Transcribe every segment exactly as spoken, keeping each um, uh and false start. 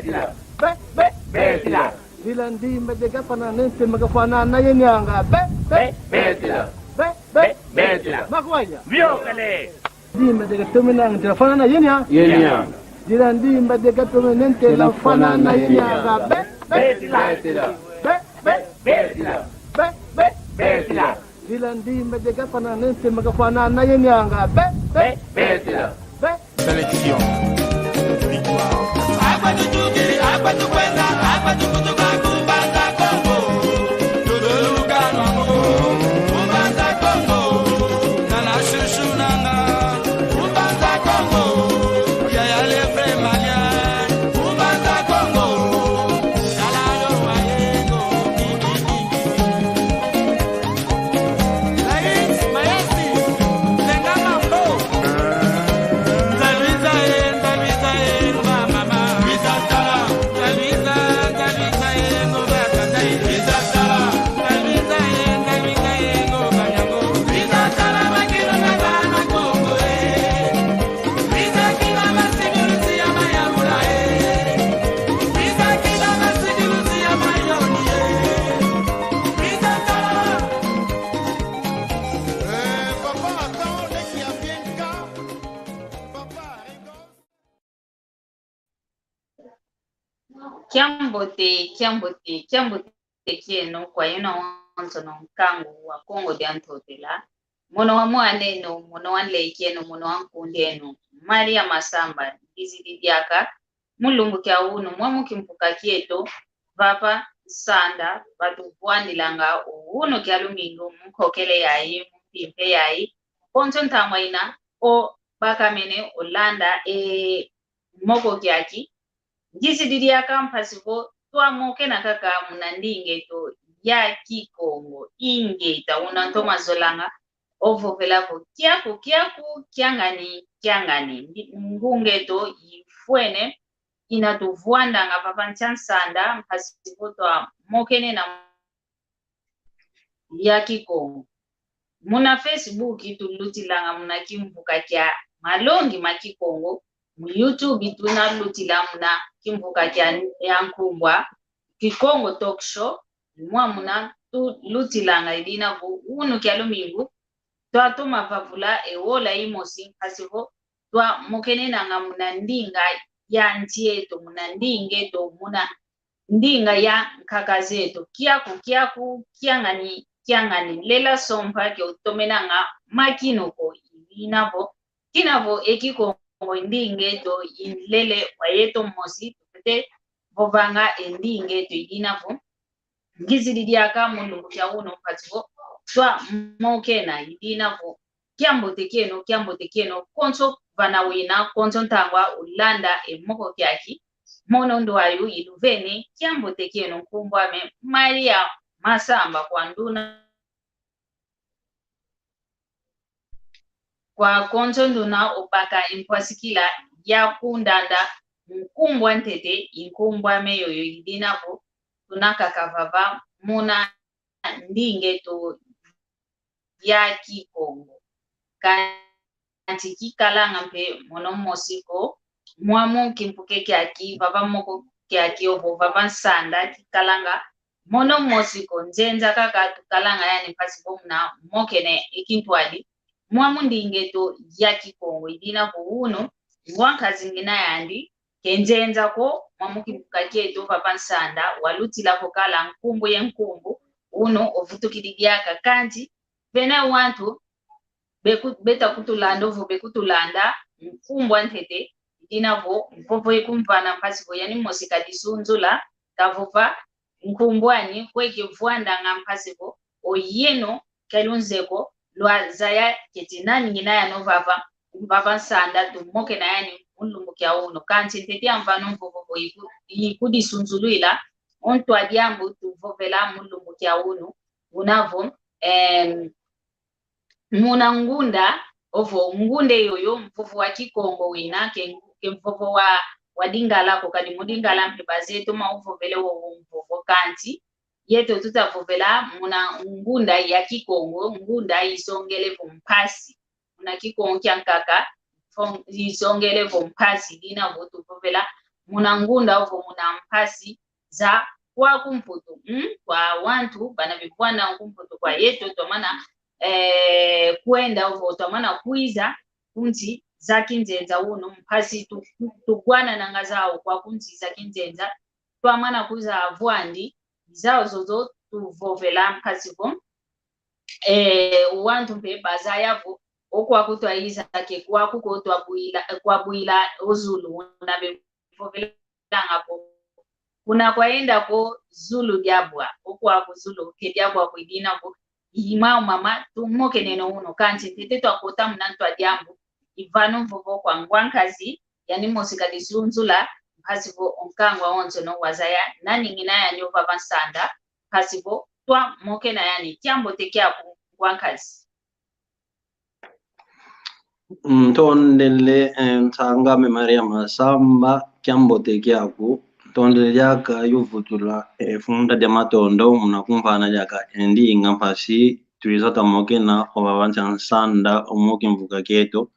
Be, be, betila. Dila ndimba de gafana nente magafana na yenianga. Be, be, betila. Be, be, betila. Makwaya. Vyokele. Ndimba de gatomenanga nte lafana na yenianga. Yenianga. Dila ndimba de gatomenanga nte lafana na yenianga. Be, be, betila. Be, be, betila. Be, be, betila. Dila ndimba de gafana nente magafana na yenianga. Be, be, betila. Be. Sélection. Victoire. Kiambote, kiambote, kiambote kieno kwa yeno onsono nkangu wa Kongo dia Ntotela. Mono wa mwaneno, mono wa nlekeno, mono wa nkundeno. Maria Masamba, ngizidi diaka, mu lumbu kia unu, mwamu kimpuka kieto, vava nsanda, vatuvwandilanga unu kia lumingu, mu nkokele yayi, mu mpimpe yayi, konso ntangwa ina, o bakamene, o landa, e moko kiaki, ngizidi diaka mpasi vo twamokena kaka muna ndinga eto ya Kikongo, ingeta, una ntoma zolanga, ovovela vo kiaku, kiaku, kiangani, kiangani. Ndi-, ngunga eto ifwene, ina tuvwandanga vava ntia nsanda, mpasi vo twamokene na ya Kikongo. Muna Facebook tulutilanga muna kimvuka kia malongi ma Kikongo. Mu YouTube tunalutila muna kimvuka kia ya nkumbwa Kikongo Talk Show. Mwa muna tulutilanga idina vo unu kia lumingu twatoma vavula e wola imosi mpasi vo twamokenenanga muna ndinga ya nsi eto, muna ndinga eto, muna ndinga ya nkaka zeto. Kiaku, kiaku, kiangani, kiangani. Lela sompa kio tomenanga makinu ko idina vo, kina vo e Kikongo ndinga eto inlele wa yeto mosi, tupete vovanga e ndinga eto idina vo ngizidi diaka mu lumbu kia unu mpasi vo twamokena idina vo kiambote kieno, kiambote kieno, konso vana wina, konso ntangwa ulanda e moko kiaki, mono ndwayu iluvene, kiambote kieno, nkumbu ame Maria Masamba kwa nduna, kwa konso nduna obaka impwasikila ya kundanda, nkumbu antete, inkumbu ame yoyo idina vo tunakaka vava muna ndinga eto ya Kikongo. Kansi kikalanga mpe mono mosi ko, mwamu kimpuka kiaki, vava moko kiaki, ovo vava nsanda, kikalanga mono mosi ko, nzenza kaka tukalanga yani mpasi vo muna mokene e kintwadi, mwamu ndinga eto ya Kikongo idina vo unu, ngwa nkazi ngina yandi, ke nzenza ko, mwamu kimpuka kieto vava nsanda, walutila vo kala nkumbu ye nkumbu, unu ovutukidi diaka. Kansi vena wantu beku-, beta kutulanda ovo bekutulanda, nkumbu antete, idina vo mvovo ikumvana mpasi vo yani mosi kadisunzula, kavova nkumbu ani, kwe kivwandanga mpasi vo, oyeno, kelunzeko, lwazaya keti nani ngina yano vava, vava nsanda, tumokena yani mu lumbu kia unu. Kansi ntete amvano mvovo vo iku-, ikudisunzulwila, ontwa diambu tuvovela mu lumbu kia unu, una vo, em, muna ngunda, ovo ngunda yoyo, mvovo wa Kikongo wina, ke, ke mvovo wa, wa Lingala ko, kadi mu Lingala mpe bazeto mauvovele wowo mvovo, kansi yeto tutavovela muna ngunda ya Kikongo, ngunda isongele vo mpasi. Muna Kikongo kiankaka, fon-, isongele vo mpasi, dina vo tuvovela muna ngunda ovo muna mpasi za kwaku Mputu, mm? Kwa wantu bana bevwanda ku Mputu kwa yeto, twamana, eh, kwenda ovo twamana kwiza ku nsi za kinzenza unu, mpasi tu-, tugwanananga zau kwaku nsi za kinzenza, twamana kwiza vwandi, zau zozo tuvovela mpasi vo, eh, wantu mpe bazaya vo, o kwaku twaiza ke kwaku ko twabwila, kwabwila o zulu una bevovelanga ko. Kuna kwayenda ko zulu diabwa, o kwaku zulu ke diabwa ko, i dina vo, i mau mama tumokeneno unu, kansi ntete twakota muna ntu a diambu, i vana mvovo kwa ngwankazi, yani mosi kadisunzula, mpasi vo o nkangu awonsono wazaya, nani ngina yani ovava nsanda, mpasi vo twamokena yani. Kiambote kiaku ngwankazi. Ntondele, eh, nsang'ame Maria Masamba, kiambote kiaku. Ntondele diaka yuvutula, eh, funda dia matondo, muna kumvana diaka e ndinga mpasi twiza twamokena ovava nsi a nsanda, omo kimvuka kieto.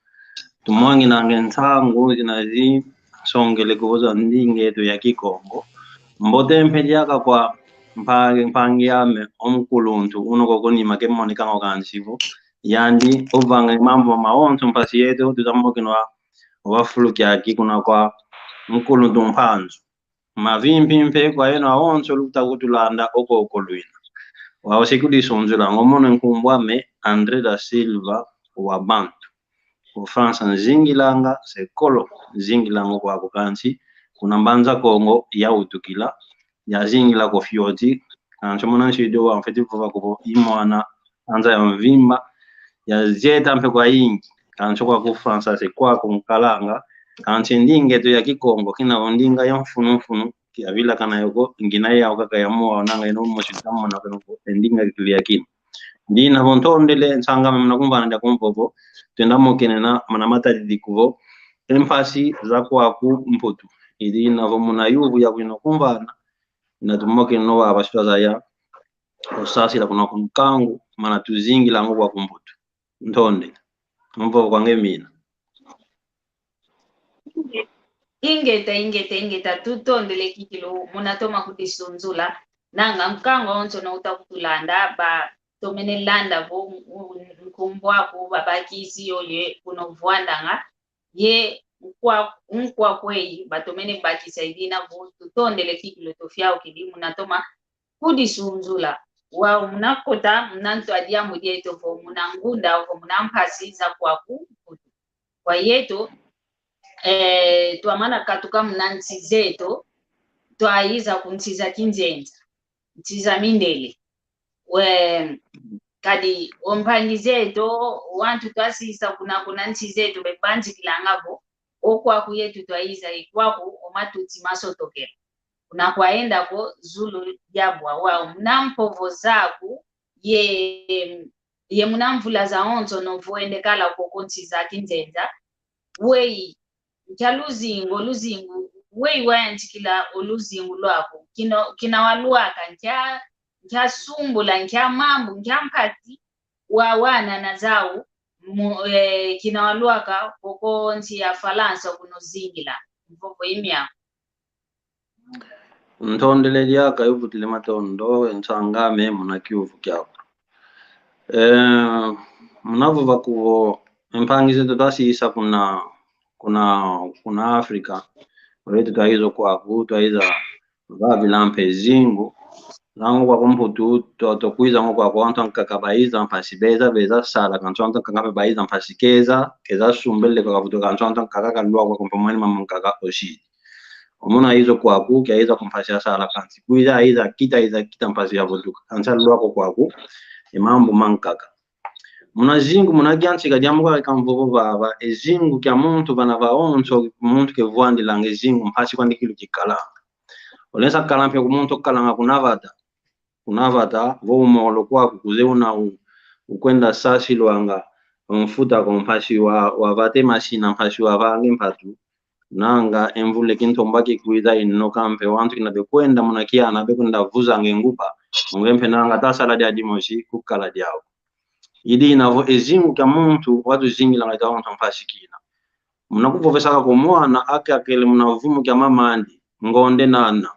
Tumwanginange nsangu zina zisongele kuvuza ndinga eto ya Kikongo. Mbote mpe diaka kwa mpangi, mpangi ame, o mukuluntu, uno koko nima kemonekanga kansi vo. Yandi, ovanga mambu mawonso mpasi yeto, tutamokenwa, ovafulu kiaki kuna kwa mukuluntu Mpanzu. Mavimpi mpe kwa yeno awonso luta kutulanda oko oko lwina. Wau se kudisunzula, ngo mono nkumbu ame André da Silva wa Bantu. Ku França nzingilanga, se kolo nzingilanga kwaku kansi, kuna Mbanza Kongo yawutukila, yazingila ku fioti, kansi muna nsi eto wa mfweti vova ko vo i mwana anza ya mvimba, yazieta mpe kwayingi, kansi kwaku França se kwaku nkalanga, kansi ndinga eto ya Kikongo, kina vo ndinga ya mfunu mfunu, kiavilakana yo ko, ngina yau kaka ya mua, onanga eno mosi tamona keno ko, ndinga kili ya kina. Ndina vo ntondele, nsang'ame muna kumvana dia kumvovo, twenda mokenena, muna matadidi kuvo, e mpasi za kwaku Mputu. I dina vo muna yuvu ya bwino kumvana, ina tumokeneno wa basi twazaya, osasila kuna ku nkangu, mana tuzingilanga kwaku Mputu. Ntondele. Mvovo kwa nge mina. Ingeta, ingeta, ingeta, tutondele kikilu, muna toma kudisunzula. Nanga nkangu awonsono uta kutulanda, batomene landa vo, u-, u-, nkumbu aku, babakisi yoyo, kuno vwandanga. Ye nkwa-, nkwa kweyi, batomene bakisa i dina vo, tutondele kikilu tufiaukidi, muna toma kudisunzula. Wau muna kota, muna ntu a diambu dieto vo, muna ngunda, vo muna mpasi za kwaku Mputu. Kwa yeto, eh, twamana katuka muna nsi zeto, twaiza ku nsi za kinzenza, nsi za mindele. We, kadi o mpangi zeto, wantu twasisa kuna, kuna nsi zeto, bebanzikilanga vo, o kwaku yeto twaiza, i kwaku o matuti masotokela. Kuna kwayenda ko zulu diabwa, wau muna mpovo zaku, ye, ye muna mvula zawonsono vo wende kala koko nsi za kinzenza, weyi, nkia luzingu, luzingu, weyi wayantikila o luzingu lwaku, kina, kina walwaka, nkia, nkia sumbula, nkia mambu, nkia mpasi wawana na zau, mu-, eh, kina walwaka koko nsi ya Falansa kuno zingila, mvovo i miaku. Ntondele diaka, yuvutile matondo, e nsang'ame muna kiuvu kiaku. Eh, muna vova kuvo, e mpangi zeto twasisa kuna, kuna, kuna Afrika. Wetu twaiza kwaku, twaiza vavila mpe zingu. Zanga kwaku Mputu, to, tukwiza ngo kwaku, wantu ankaka baiza mpasi beza, beza sala, kansi wantu ankaka mpe baiza mpasi keza, keza sumbele kwa kavutu, kansi wantu ankaka kalwa kwaku mpe mwani mama nkaka osidi. O muna aiza kwaku, kiaiza ku mpasi ya sala kansi. Kwiza aiza kita, aiza kita mpasi ya vutuka. Kansi alwa ko kwaku, e mambu mankaka. Muna zingu, muna kiantika diamu kwa kamvovo vava, e zingu kia muntu, vana vawonso, muntu kevwandilanga e zingu, mpasi kwandi kilu kikalanga. Olenda kala mpe ku muntu kalanga kuna vata. Kuna vata, vo umolo kwaku kuze una u-, ukwenda sasilwanga, mfuta ko mpasi wa, wavate masina, mpasi wavange mpatu. Nanga e mvula kintomba kikwiza inoka mpe wantu kina bekwenda muna kiana bekwenda vuzanga e nguba. Onge mpe nanga tasala dia dimosi kukala diau. I dina vo e zingu kia muntu watuzingilanga dia wantu mpasi kina. Muna kuvovesaka ko mwana, akakele muna vumu kia mamandi, ngonde nana.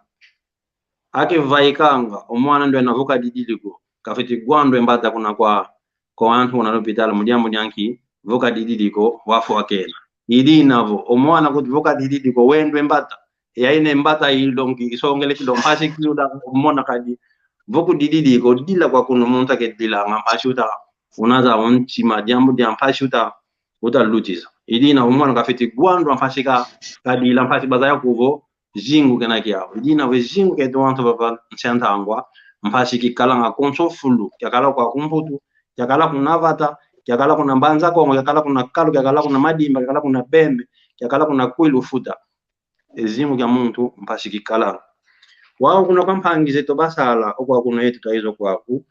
Akivaikanga, o mwana ndwena vo kadididi ko, kafwete gwandwa e mbata kuna kwa, kwa wantu kuna lopitalo, mu diambu dia nki, vo kadididi ko, wafwa kena. I dina vo, o mwana kuti vo kadididi ko, wendwa e mbata. Yayi ne mbata ilongi, isongele kilo mpasi kiuda, mona kadi. Vo kudididi ko, dila kwa kuna muntu akedilanga, mpasi uta, unaza o ntima, diambu dia mpasi uta, uta lutisa. I dina vo mwana kafwete gwandwa mpasi ka, kadila mpasi bazaya kuvo, zingu kena kiau. I dina vo zingu kieto wantu vava nsi a ntangwa, mpasi kikalanga konso fulu, kiakala kwaku Mputu, kiakala kuna Vata, kiakala kuna Mbanza Kongo, kiakala kuna Kalu, kiakala kuna Madimba, kiakala kuna Bembe, kiakala kuna Kwilu Futa. E zingu kia muntu mpasi kikalanga. Wau kuna kwa mpangi zeto basala, o kwaku kuna yeto twaiza kwaku,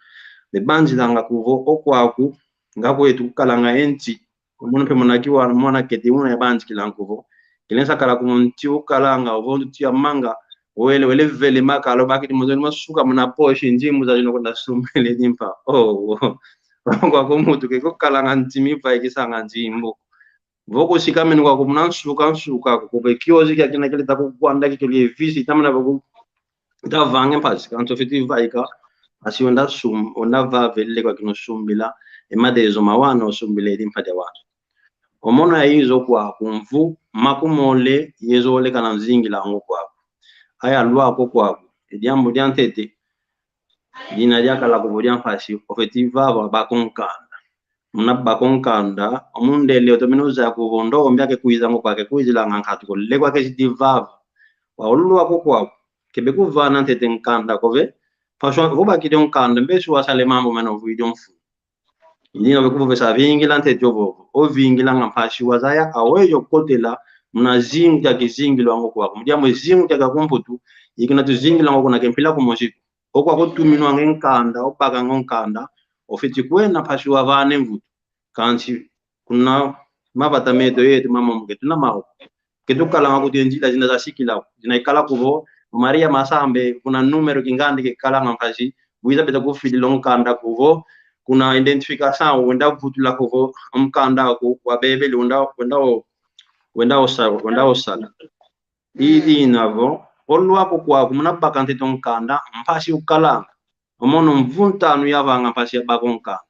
bebanzilanga kuvo, o kwaku, nga kwetu kukalanga e nti, o mono mpe muna kiwa, mwana keti una yabanzikilanga kuvo. Kilensa kala ku nti ukalanga, ovo nti ya manga, wele, wele vele makalo, bakidi muzoni masuka muna poshi, nzimbu zazina kuna sumbila e dimpa. Oh, oh. Kwaku Mputu ke kukalanga nti mivaikisanga nzimbu. Vo kusikamene kwaku muna nsuka, nsuka, kukube kiozi kia kina kileta kugwanda kikilu ye visi, tamana vo ku-, Ita vanga e mpasi, kansi ofwete vaika, asi wenda sum-, wenda vava e lele kwa kina osumbila, e matezo mawana osumbila e dimpa dia wantu. O mono yaiza kwaku mvu, makumole, yezolekana nzingilanga kwaku. Ayalwaka kwaku, e diambu dia ntete, dina diakala kuvo dia mpasi, ofwete vava baka o nkanda. Muna baka o nkanda, o mundele otomene uzaya kuvo ndombi akekwizanga kwaku, akekwizilanga nkatu ko, lele kwaketi vava. Wau lwaka kwaku, kebe kuvana ntete nkanda ko ve, mpasi vo bakidi o nkanda, mbesi wasala e mambu mena ovwidi o mfunu. I dina vo kuvovesa vingila ntete ovovo, ovingilanga mpasi wazaya aweyi okotela, muna zingu kia kizingilwanga kwaku. Mu diambu e zingu kia kwaku Mputu, i kina tuzingilwanga kuna ke mpila kumosi ko. O kwaku otuminwanga e nkanda, obakanga o nkanda, ofwete kwenda mpasi wavana e mvutu. Kansi kuna mavata meto yeto mamomo ke tuna mau. Ke tukalanga kuti e nzila zina zasikila ko. Zina ikala kuvo, Maria Masambe, kuna número kingandi kekalanga mpasi, wiza beta kufidila o nkanda kuvo, kuna identificação, wenda vutula kuvo, o nkanda aku, wabebele, wenda, wenda o, wenda osa-, wenda osala. I dina vo, olwaka kwaku muna baka ntete o nkanda, mpasi ukalanga. O mono mvu ntanu yavanga mpasi ya baka o nkanda.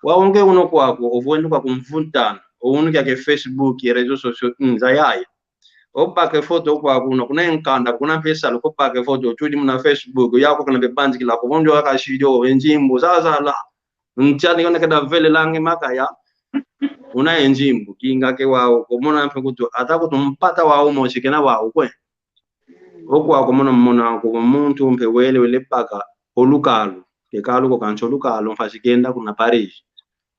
Wau nge una kwaku, ovwende kwaku mvu ntanu, o una kiaki Facebook, e réseaux sociaux, mm, zayaya. Obaka e foto kwaku una, kuna e nkanda, kuna mpe salu, kobaka e foto, otudi muna Facebook, yau kuna bebanzikila ko, vo ndio akasidi o, e nzimbu, zazala. Ntiani kuna keda velelanga e makaya, una e nzimbu, kinga ke wau, komona mpe kutu, ata kutu mpata wau mosi kena wau kwe. O kwaku mono mona ko muntu mpe wele wele baka o lukalu. Ke kalu ko kansi o lukalu mpasi kenda kuna Paris.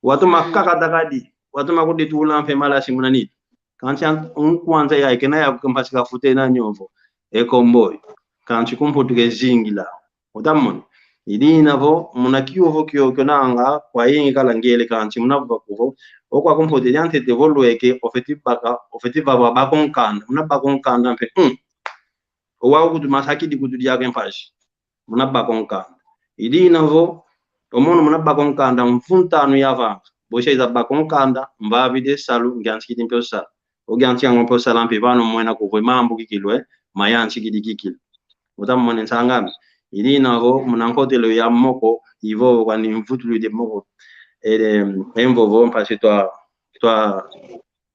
Watoma kakata kadi. Watoma kuditula mpe malasi muna nitu. Kansi an-, unkwanza ya ikena ya mpasi kafutena nyovo. E komboyo. Kansi ku Mputu kezingila. Otamona. I dina vo, muna kiuvu kiokio nanga, kwayingi kala ngele kansi muna vova kuvo. O kwaku Mputu dia ntete vo lweke, ofwete baka, ofwete vava baka o nkanda, muna baka o nkanda mpe, mm. O wau kutu masakidi kutu diaka e mpasi. Muna baka o nkanda. I dina vo, o mono muna baka o nkanda, mvu ntanu yavanga. Bosi iza baka o nkanda, mvavidi e salu, ngiantikidi mpe o sala. O ngiantikanga mpe o sala mpe vana omwena kuvo e mambu kikilu, eh, mayantikidi kikilu. Otamona nsang'ame. I dina vo, muna nkotelo ya moko, ivovo kwani mvutulwidi moko. Ele, e mvovo mpasi twa, twa,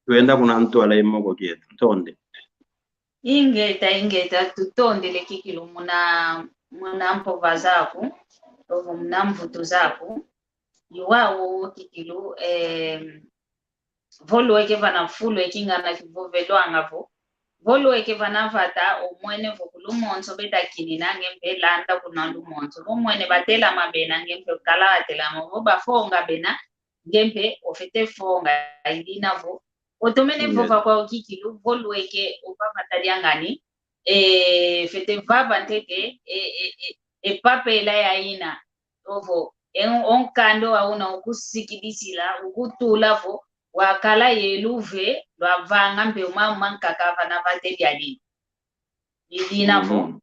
twenda kuna ntwala e moko kieto. Ntonde. Ingeta, ingeta, tutondele kikilu muna, muna mpova zaku, ovo muna mvutu zaku. I wau kikilu, eh, vo lweke vana fulu e kingana kivovelwanga vo. Vo lweke vana vata, omwene vo kulu monso beta kinina nge mpe landa kuna ndu monso. Vo mwene batelama bena nge mpe kala batelama. Vo bafonga bena nge mpe ofwete fonga. I dina vo. Otomene vova kwau kikilu, vo lweke, ovava taliangani, e, fwete vava ntete, e, e, e, e papela yayina, ovo, e, o nkanda wauna ukusikidisila, ukutula vo, wakala ye luve, lwavanga mpe uma, uma nkaka vana vata e bialini. I dina vo. Mhm.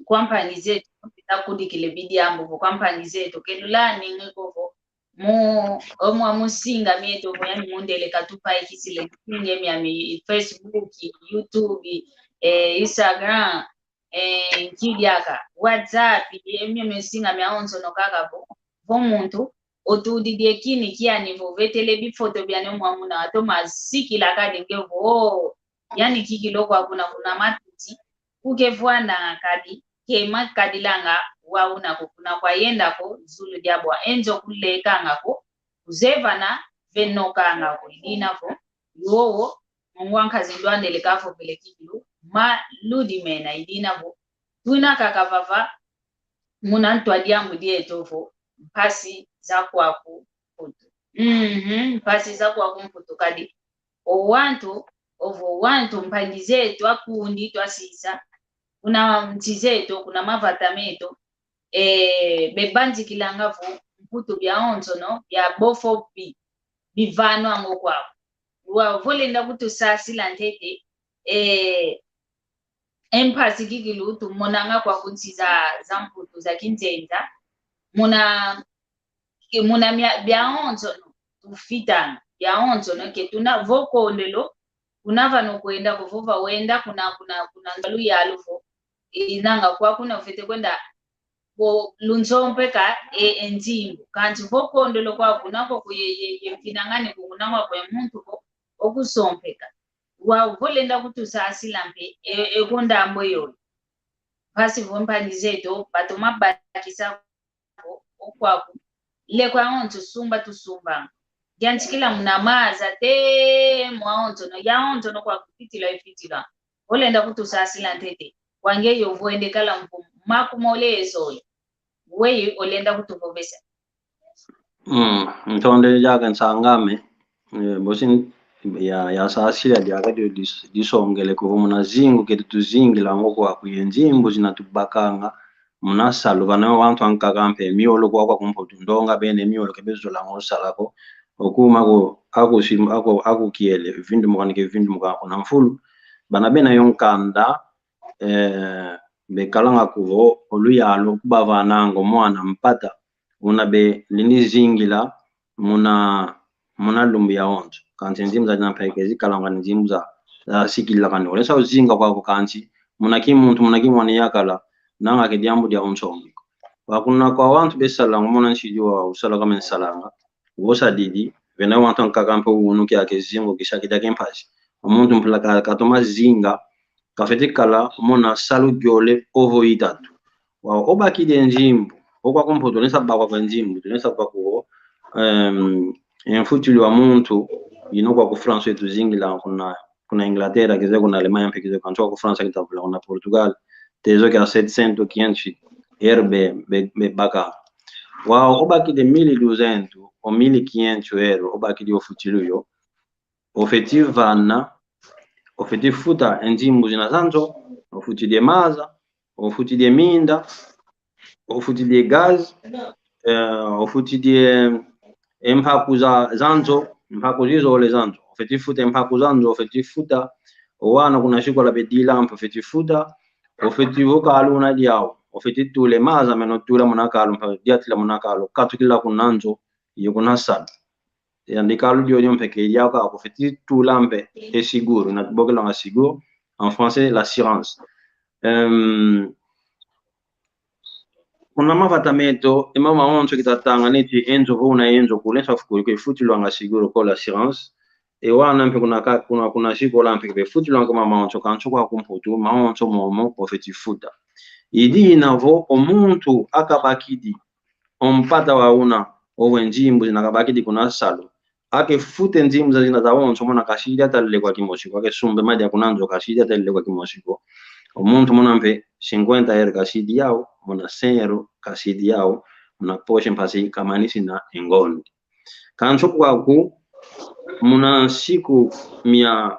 Kwa mpangi zeto, takudikile bidiambu vo, kwa mpangi zeto, ke lulani nge ko vo, mu, omwa mu nsinga mieto vo, yani mundele katupaikisile nsinga miami, Facebook, YouTube, eh, Instagram, eh, nki diaka, WhatsApp, eh, mio mio nsinga miawonsono kaka vo, vo muntu otudidi e kini kiani vo vetele bifoto biani omwa muna, atoma sikila kadi nge vo, yani kikilu kwa kuna, kuna matuti, kukevwananga kadi, kema kadilanga wau una ko, kuna kwayenda ko zulu dia bwa, enzo kulekanga ko, kuzevana venokanga ko, idina vo, yowo, mungwa nkazi ndwandele kavovele kikilu, ma ludi mena, idina vo, tuna kaka vava, muna ntwa diambu dieto vo, mpasi za kwaku mputu. Mhm, mpasi za kwaku mputu kadi. O wantu, ovo wantu mpangi zeto akundi twasisa, kuna nsi zeto, kuna mavata meto, eh, bebanzikilanga vo mputu biawonsono, bia bofo bi, bivanwanga kwaku. Wa vo lenda kutusasila ntete, eh, e mpasi kikilu tumonanga kwaku nsi za, za mputu za kinzenza, muna, ke muna mia, biawonsono tufitanga, biawonsono ke tuna vo kondelo, kuna vano kwenda ko vo va wenda kuna, kuna, kuna luyalu vo, inanga kwa kuna ufete kwenda ko lunsompeka e, e nzimbu. Kansi vo kondelo kwa kuna ko kuye, ye, ye mfinangani ko kuna kwa kwe muntu ko okusompeka. Wa vo lenda kutusasila mpe, e, e ko ndambu yoyo. Mpasi vo mpangi zeto, batoma bakisa ko, okwaku. Lekwa onso sumba tusumbanga. Diantikila muna maza te, mwawonsono, yawonsono kwaku fitilwa, ifitilwa. Olenda kutusasila ntete. Kwa nge yo vo wende kala mfumu, makumole ezo yo. Weyi olenda kutuvovesa. Mm, ntondele diaka nsang'ame, eh, bosi n-, ya, yasasila diaka dio dis-, disongele ko vo muna zingu keti tuzingilanga kwaku ye nzimbu zina tubakanga, muna salu vana wantu ankaka mpe miolo kwa, kwaku mputu ndonga bene miolo ke bezolanga osala ko. Okuma ko, aku sim-, aku, aku kiele, vindumuka ni ke vindumuka kuna mfulu. Bana bena yo nkanda, eh, bekalanga kuvo, oluyalu kubavananga o mwana mpata, una be lini zingila muna, muna lumbu yawonso. Kansi nzimbu za dina mpe ke zikalanga ni nzimbu za, za sikila kani. Olesa uzinga kwaku kansi, muna kimuntu, muna kimwani yakala, nanga ke diambu dia unsongi ko. Wakuna kwa wantu besalanga, muna nsi di wa usala kama nsalanga. Wosadidi, vena wantu ankaka mpe unu kiaki zingu kisaki diaki mpasi. Omuntu mpila ka-, katoma zinga, kafeti kala muna salu diole ovo itatu. Wa obakidi e nzimbu, okwaku mputu, tulesa bakwa kwa nzimbu, tulesa kwa kuo, em, e mfutulu wa muntu, ino kwaku France tuzingila kuna, kuna Inglaterra, kize kuna Alemanha, mpe kize kansi kwaku France kitavula kuna Portugal, tezo kia setecentos, quinhentos euro be, be, bebaka. Wa obakidi mil e duzentos, o mil e quinhentos euro, obakidi o mfutulu yo, ofeti vana, ofeti futa e nzimbu zina za nzo, ofutidi e maza, ofutidi e minda, ofutidi e gaz, eh, ofutidi e, e mpaku za, za nzo, mpaku zizole za nzo, ofeti futa e mpaku za nzo, ofeti futa o wana kuna sikola bedila mpe ofeti futa, ofeti vo kalu una diau, ofeti tula e maza mena otula muna kalu, mpe diatila muna kalu, katukila kuna nzo, yo kuna salu. Yandi kalu diodio mpe ke diaka, ofeti tula mpe e seguro, ina tubokelanga seguro, en français, l'assurance. Em, kuna mavata meto, e mama onso kitatanga neti enzo vo una enzo kule, nsa fukulu ke futilwanga seguro ko l'assurance. E wana mpe kuna ka-, kuna, kuna sikola mpe ke futilwanga mama onso, kansi kwaku mputu, mama onso momo, ofeti futa. Idina vo, o muntu akabakidi, o mpata wa una, owe nzimbu zina kabakidi kuna salu. Ake futa e nzimbu zazina zawonso muna kasidi atalile kwa kimosi ko. Ake sumba e madia kuna nzo kasidi atalile kwa kimosi ko. O muntu muna mpe cinquenta euro kasidi yau, muna cem euro kasidi yau, muna poche mpasi kamanisina e ngondi. Kansi kwaku, muna nsiku mia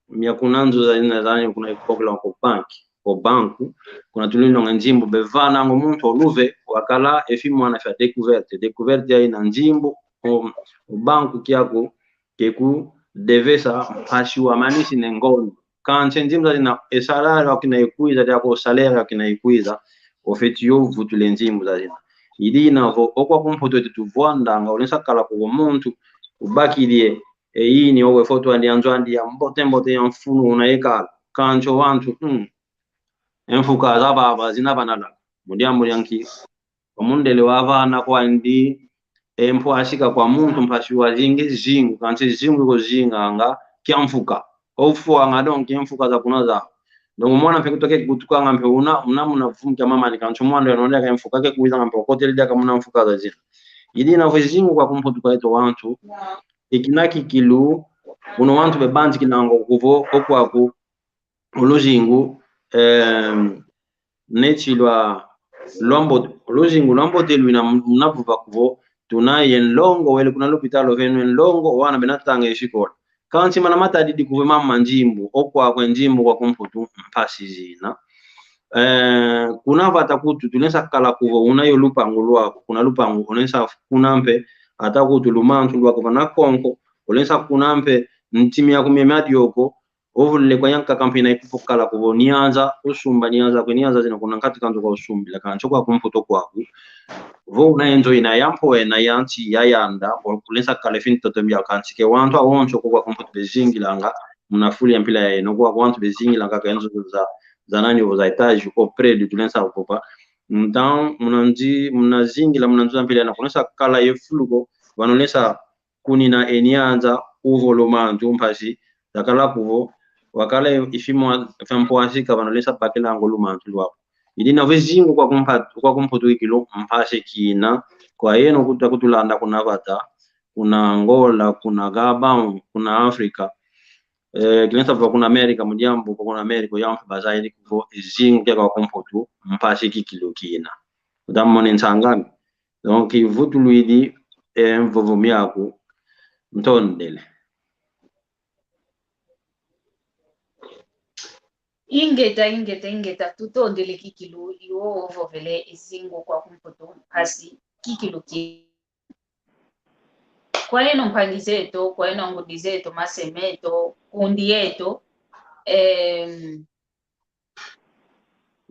mia kuna nzo zazina zani kuna ipokela ko banki, ko banku, kuna tulindonga nzimbu bevananga o muntu o luve, wakala e fimwana fia découverte. Découverte ya ina nzimbu, o, o banku kiaku, ke kudevesa mpasi wamanisina e ngondo. Kansi nzimbu zazina, e salário akina ikwiza, diako o salaire akina ikwiza, ofeti yo vutula e nzimbu zazina. I dina vo, okwa ku Mputu etu tuvwandanga, ulenda kala kuvo muntu ubakidi e, e ini, owe foto andi, anzo andi ya mbote mbote, ya mfunu, una yekala. Kansi o wantu, mm, e mfuka za vava zina vanalaka. Mu diambu dia nki? Kwa mundele wa vana kwandi, e mpwasika kwa muntu mpasi wazingi zingu, kansi zingu ko zinganga kia mfuka. Ofwanga donc e mfuka za kuna za. Donc mwana mpe kutoke kutukanga mpe una, una muna vumu kia mamani, kansi mwana ya nonde ka mfuka ke kuizanga mpe okotele diaka muna mfuka za zina. I dina vo zingu kwa ku Mputu kwa eto wantu, i kina kikilu, uno wantu bebanzikilanga kuvo, okwaku, o luzingu, em, neti lwa, lwambote, o luzingu lwambote lwina m-, muna vova kuvo, tuna ye nlongo wele kuna lupitalu veno, e nlongo wana bena tanga e sikola. Kansi mana matadidi kuvo mama nzimbu, okwaku e nzimbu kwa ku Mputu mpasi zina. Eh, kuna vata kutu, tulenda kala kuvo, una yo lupangu lwaku, kuna lupangu, ulenda kuna mpe, ata kutu lumantu lwaku vana konko, ulenda kuna mpe, ntimi yaku mia mia dioko, Ovulele kwa yankaka mpe ina ikupokala kuvo nianza, usumba nianza, kwe nianza zina kuna nkati kanzo kwa usumbila, kansi kwa ku Mputu kwaku. Vo una enzo ina ya mpo ena ya nsi ya yanda, o-, ulenda kala e fintoto mia kansi ke wantu awonso kwa ku Mputu bezingilanga, muna fulu ya mpila ya eno, kwa wantu bezingilanga ka enzo za, za nani ovo za étage, o prédio, tulenda kupopa. Então, muna nzi-, muna zingila, muna nzo za mpila ya na, kulenda kala ye fulu ko, vana ulenda kunina e nianza, ovo lumantu mpasi zakala kuvo, wakala ifimwa, fempwasika vana ulenda bakilanga lumantu lwaku. I dina vo e zingu kwa ku Mpa-, kwa ku Mputu ikilu mpasi kina, kwa yeno kuta kutulanda kuna vata, kuna Angola, kuna Gabão, kuna África, eh, kilenda vova kuna América, mu diambu kuna América, yampe bazayidi kuvo e zingu kia kwa ku Mputu mpasi kikilu kina. Utamona e nsang'ami. Donc, ivutulwidi, eh, mvovo miaku, ntondele. Ingeta, ingeta, ingeta, tutondele kikilu, i wo ovovele e zingu kwa ku Mputu, mpasi, kikilu ki. Kwa yeno mpangi zeto, kwa yeno ngudi zeto, mase meto, kundi yeto, em,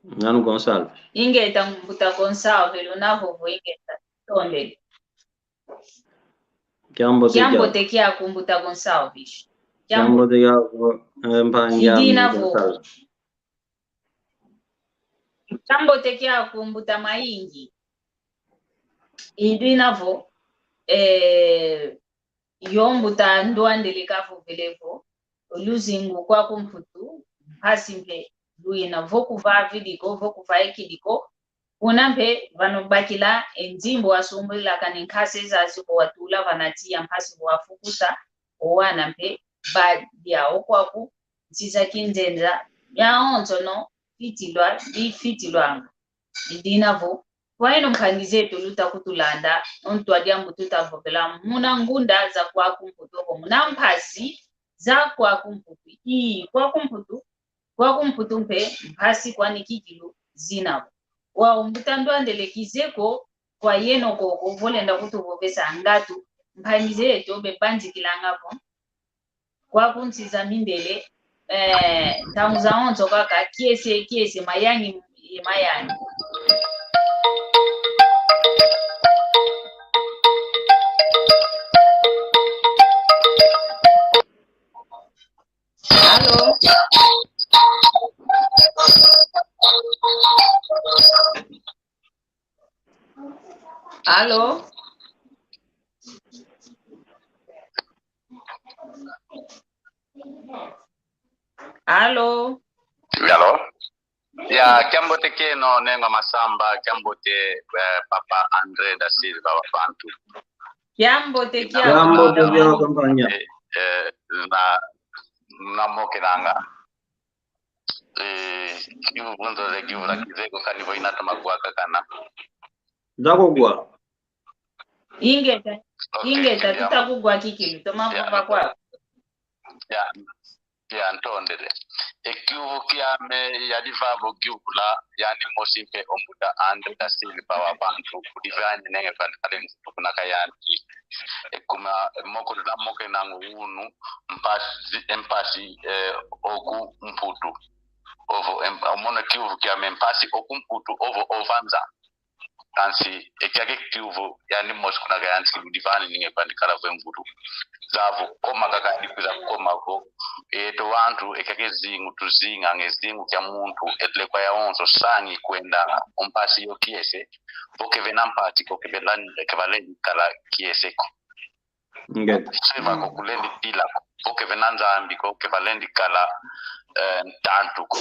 Nanu Gonçalves. Ingeta mbuta Gonçalves, luna vovo ingeta. Tondele. Kiambote kia-, kiambote kiaku mbuta Gonçalves. Kiambo-, kiambote kiaku, eh, mpangi ame Gonçalves. Kiambote kiaku mbuta Mayingi. I dina vo, eh, yo mbuta Ndwandele kavovele vo, o luzingu kwa ku Mputu, mpasi mpe lwina, vo kuvavidiko, vo kuvaikidiko, kuna mpe vana bakila e nzimbu wasumbila kani nkase zazi ko watula vana tiya mpasi wafukusa, o wana mpe badia okwaku, nsi za kinzenza, miawonsono, fitilwa, bifitilwanga. I dina vo, kwa yeno mpangi zeto luta kutulanda, o ntwadi ambu tuta vovela, muna ngunda za kwa ku Mputu ovo, muna mpasi za kwa ku Mputu. Ii, kwa ku Mputu, kwa ku Mputu mpe, mpasi kwani kikilu zina vo. Wau mbuta Ndwandele kize ko, kwa yeno koko, vo lenda kutuvovesa ngatu, mpangi zeto bebanzikilanga vo, kwa ku nsi za mindele, eh, ntangu zawonso kaka, kiese, kiese, mayangi, ye mayangi. Allô? Allô? Allô? Allô? Ya, kiambote kieno, Nengwa Masamba, kiambote, eh, Papa André da Silva wa bantu. Kiambote kia, kiambote kia kampanya. Eh, eh, na, na mokenanga. Eh, kiuvu nzo ze kiuvu la kizeko kani vo ina toma kuwa kakana. Nzako kuwa. Ingeta, okay, ingeta, tuta kugwa kikilu, toma vova kwa. Ya, ya, ntondele. E kiuvu kiame yadi vavo kiuvu la, yani mosi mpe o mbuta André da Silva wa bantu, kudi vani nenge vani kale mfutu kuna kayandi. E kuma, moko na moke nangu unu, mpasi, mpasi, eh, oku Mputu. Ovo, em-, omona kiuvu kiame mpasi oku Mputu, ovo, ovanza. Kansi, e kiaki kiuvu, yandi mosi kuna kayantikidi vani ninge vandikala vo e mvutu. Zavo, koma kaka yandi kwiza koma vo. Eto wantu, e kiaki zingu tuzinga, nge zingu kia muntu, e lekwa yawonso sangi kwendanga, o mpasi yo kiese, vo kevena mpati ko, kevela-, kevalendi kala kiese ko. Ngeta. Seva ko kulendi pila ko. Vo kevena Nzambi ko, kevalendi kala, eh, ntantu ko.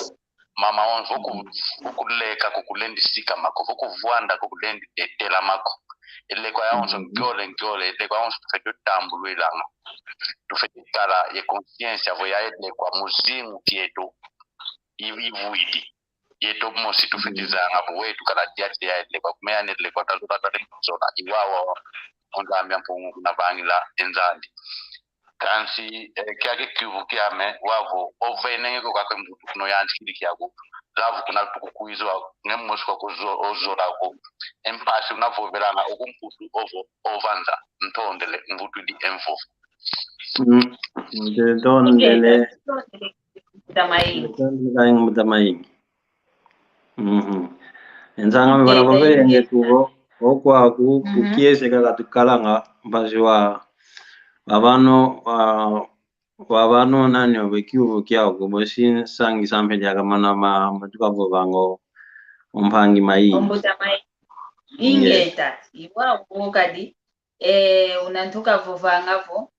Mama on, vo ku-, vo kuleka ko kulendi sikama ko, vo kuvwanda ko kulendi te-, telama ko. E lekwa yawonso ngiole, ngiole, e lekwa yawonso tufeti tambulwilanga. Tufeti kala ye consciência vo ya e lekwa mu zingu kieto i-, ivwidi. Yeto mosi tufeti zanga vo wetu kala diati ya e lekwa, kuma yani e lekwa tazola, tazola. Iwawa, o Nzambi a Mpungu kuna vangila e Nzambi. Kansi, eh, kiaki kiuvu kiame, wavo, ovenenge ko kaka e mvutu kuna yantikidi kiaku. Zavo kuna tuku kwiza, nge mosi kwa kuzo-, ozola ko. E mpasi una vovelanga, oku mputu ovo, ovanza, ntondele, mvutu di e mvovo. Mm, ntondele. Mbuta Mayingi. Ntondele, mbuta Mayingi. Mhm. Enzanga me bana bavele nge tuvo, okwaku, kukiese kaka tukalanga, mpasi wa, wavano, wa, wavano nani obe kiuvu kiaku, bosi sangisa mpe diaka mana ma, matuka vovanga o mpangi Mayingi. O mbuta Mayingi. Ingeta, iwa ukadi, eh, una ntuka vovanga vo,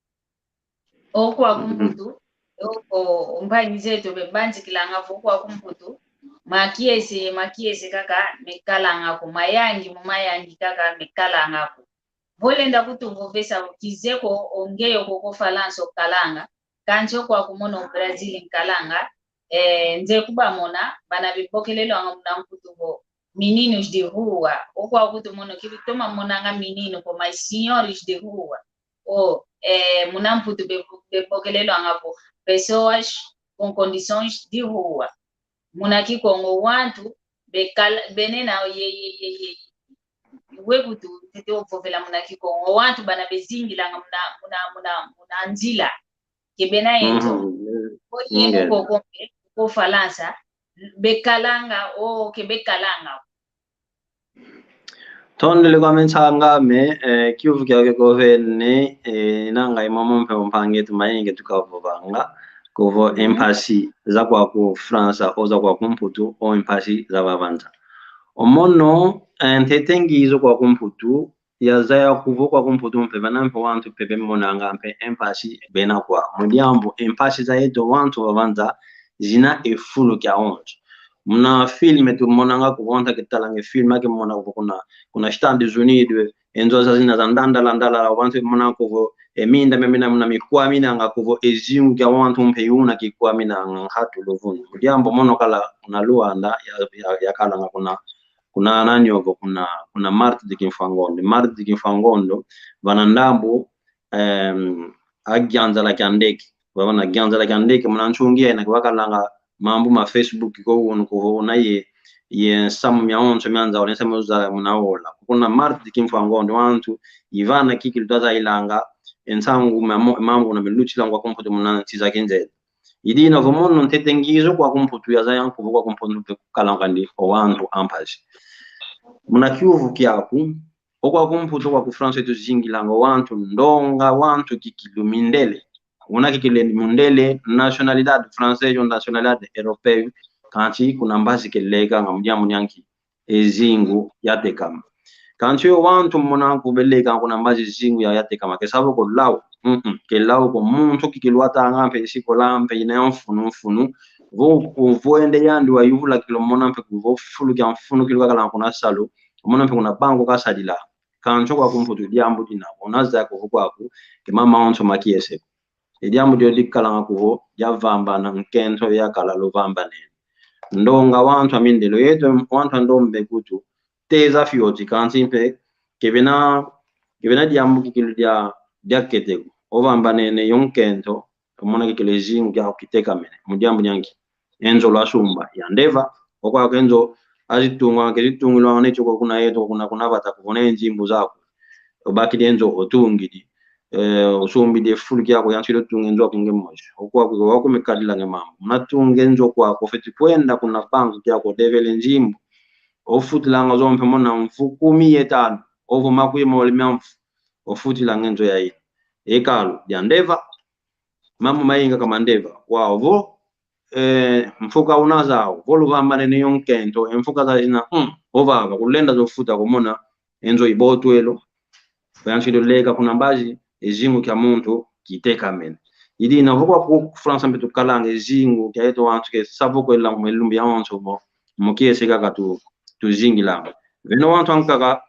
okwaku mputu, o, o, o mpangi zeto bebanzikilanga vo okwaku mputu, makiese, makiese kaka mekalanga ko, mayangi, mu mayangi kaka mekalanga ko. Vo lenda kutuvovesa kizeko o ngeyo ko ko Falansa okalanga, kansi okwaku mono o Brazil nkalanga, eh, nze kubamona, bana bebokelelwanga muna nkutu vo meninos de rua, okwaku tumono kibitoma monanga menino ko, mas senhores de rua. O, eh, muna mputu be-, bebokelelwanga vo pessoas com condições de rua. Muna Kikongo wantu bekala, benena ye, ye, ye, ye. Wekutu tete ovovela muna Kikongo. Wantu bana bezingilanga muna, muna, muna, muna nzila. Ke bena enzo. Mhm. Ko yenu ko, ko, ko Falansa, bekalanga, o, ke bekalanga. Tondele kwa me nsanga me, eh, kiuvu kiake kovene, eh, nanga imamo mpe o mpangi eto Mayingi tukavovanga, kovo e mpasi za kwaku Falansa, o za kwaku Mputu, o e mpasi za vavanza. O mono, eh, ntete ngizo kwaku Mputu, yazaya kuvo kwaku Mputu mpe vana mpe wantu mpe bemonanga mpe e mpasi bena kwa. Mu diambu e mpasi za yeto wantu vavanza zina e fulu kia onzo. Muna filme tumonanga kuvo, nta kitalanga e filme ake mona kuvo kuna, kuna Estados Unidos, e nzo zazina za ndandala ndala, wantu mona kuvo, e minda mia mina muna mikwaminanga kuvo, e zingu kia wantu mpe yuna kikwaminanga nkatu luvunu. Mu diambu mono kala kuna Luanda, ya, ya, yakalanga kuna, kuna nani ovo, kuna, kuna Martyrs de Kimfuangondo. Martyrs de Kimfuangondo, vana ndambu, em, a gianzala kia ndeke. Vavana gianzala kia ndeke, muna nsungi ena kivakalanga mambu ma Facebook ko unu ko una ye, ye nsamu mia onso mia nzaula, nsamu za muna ola. Kuna Martyrs de Kimfuangondo, wantu, ivana kikilu twazailanga, e nsangu ma mo-, mambu na milutilanga kwaku Mputu muna nsi za kinzele. I dina vo mono ntete ngizo kwaku Mputu yazaya nkuvo kwaku Mputu mpe kukalanga ndi o wantu a mpasi. Muna kiuvu kiaku, o kwaku Mputu, o kwaku Falansa tuzingilanga o wantu ndonga, wantu kikilu mindele. Una kikilu mundele, nacionalidade française, nacionalidade europeia, kansi kuna mbazi kelekanga mu diambu dia nki? E zingu yatekama. Kansi o wantu mona kubeleka kuna mbazi zingu ya, yatekama, ke savo ko lau. Mm-mm, ke lau ko, muntu kikilu watanga mpe sikola mpe ina ya mfunu mfunu. Vo, vo ende yandi wayuvula kikilu mona mpe kuvo fulu kia mfunu kikilu kakala kuna salu. Mona mpe kuna bango kasadila. Kansi o kwaku Mputu diambu dina. Una zaya kuvo kwaku, ke mama onso makiese. E diambu dio dikalanga kuvo, diavambana nkento yakala luvambanene. Ndonga wantu a mindele, yeto wantu a ndombe kutu, teza fioti kansi mpe, ke bena, ke bena diambu kikilu dia, diakete ko. Ovambanene yo nkento, omona kikilu e zingu kiaku kitekamene. Mu diambu dia nki? E nzo lwasumba, yandi eva, o kwaku e nzo, azitunga, ke zitungilwanga neto ko kuna yeto, kuna, kuna vata, kuvona e nzimbu zaku. Obakidi e nzo, otungidi. Eh, osumbidi e fulu kiaku, yansi otunga e nzo aku nge mosi. O kwaku, o kwaku mekadilanga e mambu. Muna tunga e nzo kwaku, ofeti kwenda kuna banku kiaku, odevela e nzimbu. Ofutilanga zo mpe mona mvu kumi ye tanu, ovo makumi mole mia mvu, ofutilanga e nzo yayina. E kalu dia ndeva, mambu mayingi kama ndeva. Wau vo, eh, mfuka una zau, vo luvambanene yo nkento, e mfuka zazina, mm, ovava, kulenda zo futa ko mona, e nzo ibotwelo. Yansi leka kuna mbazi, e zingu kia muntu kitekamene. I dina vo kwa ku França mpe tukalanga e zingu kia yeto wantu ke savo kwela mu lumbu yawonso mo, mu kiese kaka tu, tuzingilanga. Vena wantu ankaka,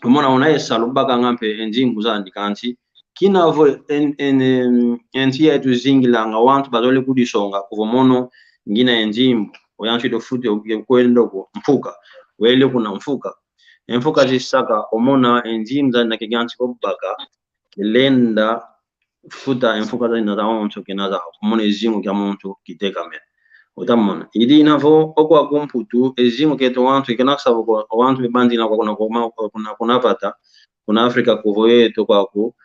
omona una e salu bakanga mpe e nzimbu zandi kansi, kina vo en, en, em, e nsi ya tuzingilanga, wantu bazole kudisonga, kuvo mono, ngina e nzimbu, oyansi do futi, oke kwenda ko, mfuka, wele kuna mfuka. E mfuka zisaka, omona, e nzimbu zandi na ke yansi ko baka, kelenda futa e mfuka zazina zawonso kena zau, omona e zingu kia muntu kitekamene. Utamona. I dina vo, okwa ku Mputu, e zingu kieto wantu, kena kusavo ko, wantu bebanzila kwa kuna, kuna, kuna, kuna vata, kuna Afrika kuvo yeto kwaku,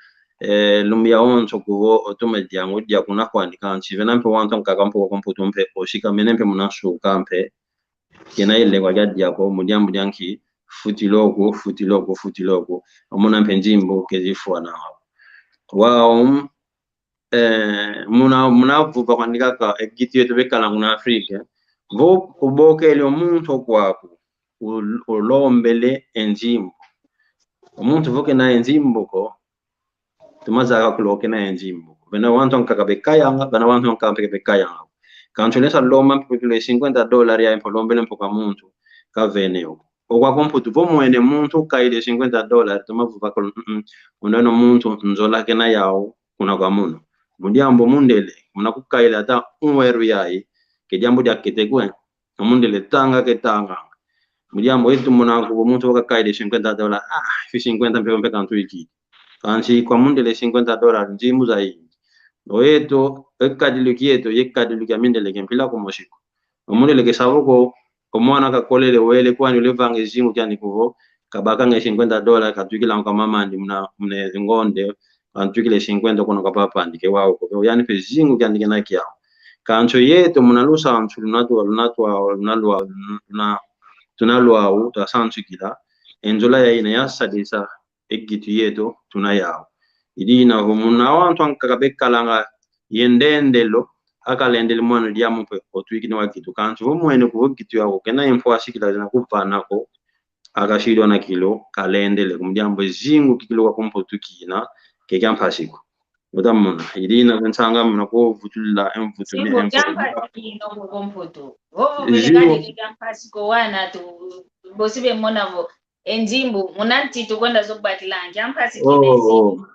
eh, lumbu yawonso kuvo, otuma diangu, dia kuna kwandi kansi, vena mpe wantu ankaka mpe kwa ku Mputu mpe, osikamene mpe muna suka mpe, kena ile kwa kia dia ko, mu diambu dia nki, futilo ko, futilo ko, futilo ko. Omona mpe nzimbu kezifwana. Wau, eh, muna, muna vuva kwandi kaka, e gitu yeto bekala muna Afrika. Vo ubokele o muntu okwaku, ul-, ulombele e nzimbu. O muntu vo kena e nzimbu ko, tuma zaya kaka kulu kena e nzimbu. Vena wantu ankaka bekayanga, vena wantu ankaka mpe ke bekayanga. Kansi olenda lomba mpe kutula e cinquenta dólar ya mpe lombele mpe kwa muntu, kavene o. Okwa ku Mputu vo mwene muntu kaile cinquenta dólar, tuma vuva kulu, mm, mm, uno muntu nzola kena yau, kuna kwa munu. Mu diambu mundele, muna kukaila ata un euro yayi, ke diambu dia kete kwe. Mundele tanga ke tanga. Mu diambu yeto muna kuvo muntu waka kaile cinquenta dólar, ah, fi cinquenta mpe mpe kantu iki. Kansi kwa mundele cinquenta dólar, nzimbu zayingi. O yeto, e kadilu kieto, ye kadilu kia mindele ke mpila kumosi ko. O mundele ke savo ko, o mwana kakolele wele kwani ulevanga e zingu kiani kuvo, kabakanga e cinquenta dólar, katwikilanga kwa mamandi muna, muna e ngonde, kantwikila e cinquenta kuna kwa papandi ke wau ko, yani mpe zingu kiani kena kiau. Kansi o yeto muna lusansu luna twa, luna twa, luna lwa, luna, tuna lwau, twasansukila, e nzola yayina yasadisa, e gitu yeto tuna yau. I dina vo muna wantu ankaka bekalanga ye ndendelo, akalendele mwana diamu mpe otwikina wa gitu. Kansi vo mwene kuvo gitu yau kena ye mpwasikila zina kuvana ko, akasidi ona kilo, kalendele. Mu diambu e zingu kikilo kwa ku Mputu kina, ke kia mpasi ko. Utamona, i dina vo nsanga muna kuvutulila, e mvutu mi, zingu e mvutu kia mpasi kina kwa ku Mputu. Vo, vo, zingu vele kani ke kia mpasi ko wana tu, bosi bemona vo, e nzimbu, muna nti tukwenda zo bakila, kia mpasi kina. Oh, e zingu. Oh.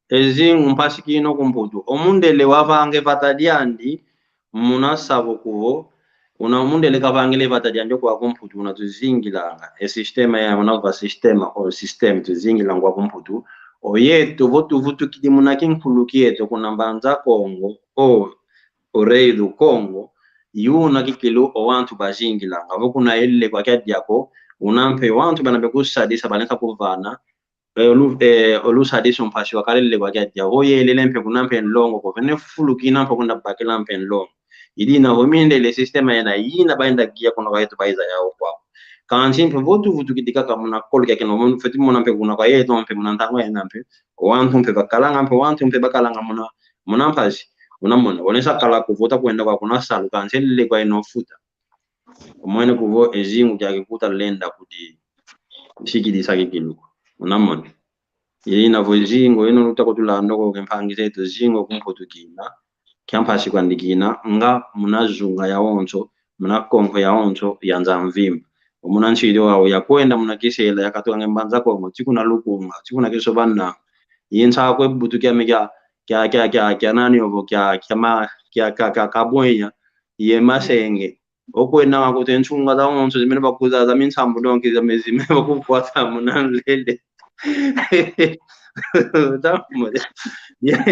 E zingu mpasi kina ku Mputu. O mundele wavanga e vata diandi, muna savo kuvo, una o mundele kavangila e vata diandi kwa ku Mputu, una tuzingilanga. E sistema ya, una va sistema, o sistema tuzingilanga kwa ku Mputu. O yeto, vo tuvutukidi muna kinkulu kieto, kuna Mbanza Kongo, o, o Rei do Kongo, yuna kikilu o wantu bazingilanga. Vo kuna ele kwa kia diako, una mpe wantu bana bekusadisa, balenda kuvana, eh, olu-, eh, olusadisa mpasi wakalele kwa kia dia. Vo yelele mpe kuna mpe nlongo, ko vene fulu kina mpe kuna bakila mpe nlongo. I dina vo mindele sistema yena yina baenda gia kuna kwa yeto baiza yau kwau. Kansi mpe vo tuvutukidi kaka muna kolo kia kina, vo fwete mona mpe kuna kwa yeto mpe muna ntangu yena mpe. Wantu mpe bakalanga mpe, wantu mpe bakalanga muna, muna mpasi. Unamona, wanesa kala kuvo ota kwenda kwa kuna salu, kansi ele kwa ino futa. Omwene kuvo e zingu kiaki kuta lenda kudi sikidisa kikilu. Unamona. Ina vo e zingu, eno luta kutulanda ko ke mpangi zeto, zingu ku Mputu kina, kia mpasi kwandi kina, nga muna zunga yawonso, muna Kongo yawonso, ya nza mvimba. Omuna nsidi wau, yakwenda muna Kisela, yakatuka nge Mbanza Kongo, tsi kuna Lukunga, tsi kuna Kisobananga. Ye nsa kwe butu kia me kia, kia, kia, kia, kia nani ovo, kia, kia ma, kia, kia, kia, Kabwenya, ye Masenge. Okwenda nga kute nsunga zawonso, zimene bakuza za minsambu, donc, za me-, zimene bakukwata muna nlele. Tamone. Ya,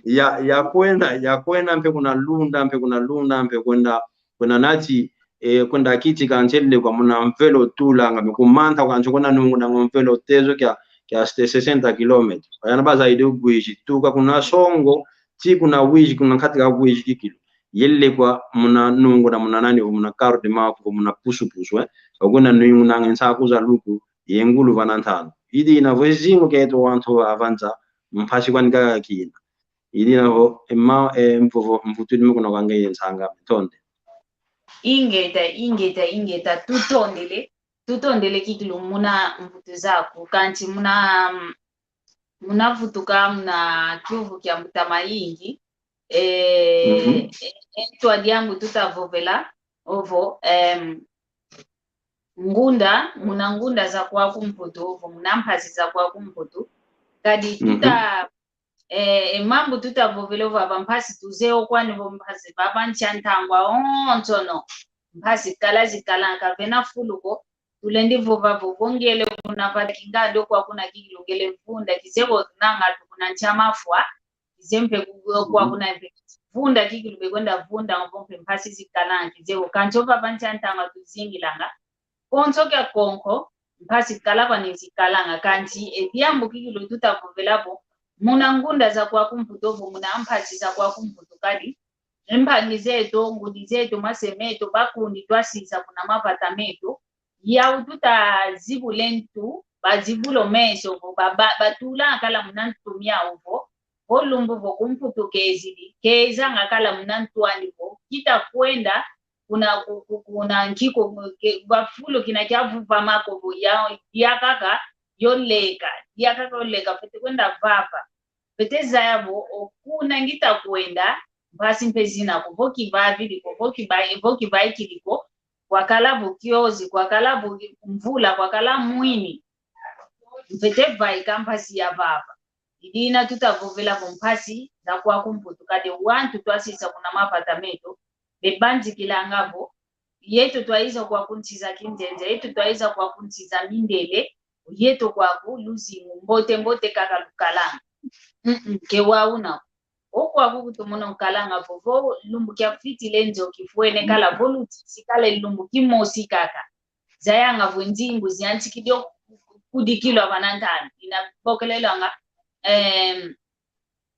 ya, yakwenda, yakwenda mpe kuna Lunda, mpe kuna Lunda, mpe kwenda, kwenda nati, eh, kwenda kiti kansi ele kwa muna mvelo tulanga, mpe kumanta kansi kwenda nungu na mvelo tezo kia, kia sesenta kilomètres. Ayana baza ide Uwiziki, tuka kuna Songwe, tsi kuna Uwiziki, kuna nkati ka Uwiziki kikilu. yelekwa muna nungu na muna nani, muna carro de mão, muna pusu-pusu, eh. Okuna nungu nanga nsaku za luku, ye ngulu vana ntandu. I dina vo zingu keto wantu avanza, mpasi kwani kaka kina. I dina vo, ema, e, mvovo, mvutudi mukuna kwanga ye nsanga, tonde. Ingeta, ingeta, ingeta, tutondele, tutondele kikilu muna mvutu zaku, kanti muna, mm, muna vutuka muna kiuvu kia mbuta mayingi, e, e, e, ntwa diambu tutavovela, ovo, em, ngunda, muna ngunda za kwaku Mputu, ovo muna mpasi za kwaku Mputu, kadi tuta, e, e, mambu tutavovela ovo ava mpasi tuzeye kwani vo mpasi vava nsi a ntangwa onsono. Mpasi kala zikala kavena fulu ko, tulendi vova vo vo ngele kuna vata kingandi okwa kuna kikilu ngele vunda, kizeye vo nanga tu kuna nsi a mafwa, kizeye mpe ku-, okwa kuna mpe vunda kikilu bekwenda vunda, ovo mpe mpasi zikala, kizeye vo kansi ova va nsi a ntangwa tuzingilanga. Konso kia konko, mpasi kala kwani zikalanga, kanti e diambu kikilu tutavovela vo, muna ngunda za kwaku Mputu, ovo muna mpasi za kwaku Mputu kadi, mpangi zeto, ngudi zeto, mase meto, bakundi twasisa kuna mavata meto, yau tutazibule ntu, bazibule o meso vo, ba, ba, batulanga kala muna ntu miau vo, vo lumbu vo ku Mputu kezidi, kezanga kala muna ntu andi vo, kita kwenda, kuna, ku-, ku-, kuna nkiko, ke-, va fulu kina kiavuvama ko vo, ya, diakaka, yoleka, diakaka yoleka, fwete kwenda vava. Fwete zaya vo, o kuna ngita kwenda, mpasi mpe zina ko, vo kivavidi ko, vo kiva-, vo kivaikidi ko, kwakala vo kiozi, kwakala vo mvula, kwakala mwini. Mfwete vaika mpasi ya vava. I dina tutavovela vo mpasi za kwaku Mputu, kadi wantu twasisa kuna mavata meto, bebanzikilanga vo, yeto twaiza kwaku nsi za kinzenze, yeto twaiza kwaku nsi za mindele, yeto kwaku luzingu, mbote mbote kaka lukalanga. Mm-mm, ke wau una ko. Okwaku kutu mono nkalanga vo, vo lumbu kiafitile nzo kifwene kala, vo lutisi kala lumbu kimosi kaka. Zayanga vo nzimbu ziantikidi o kudikilwa vana ntandu. Ina bokelelwanga, em,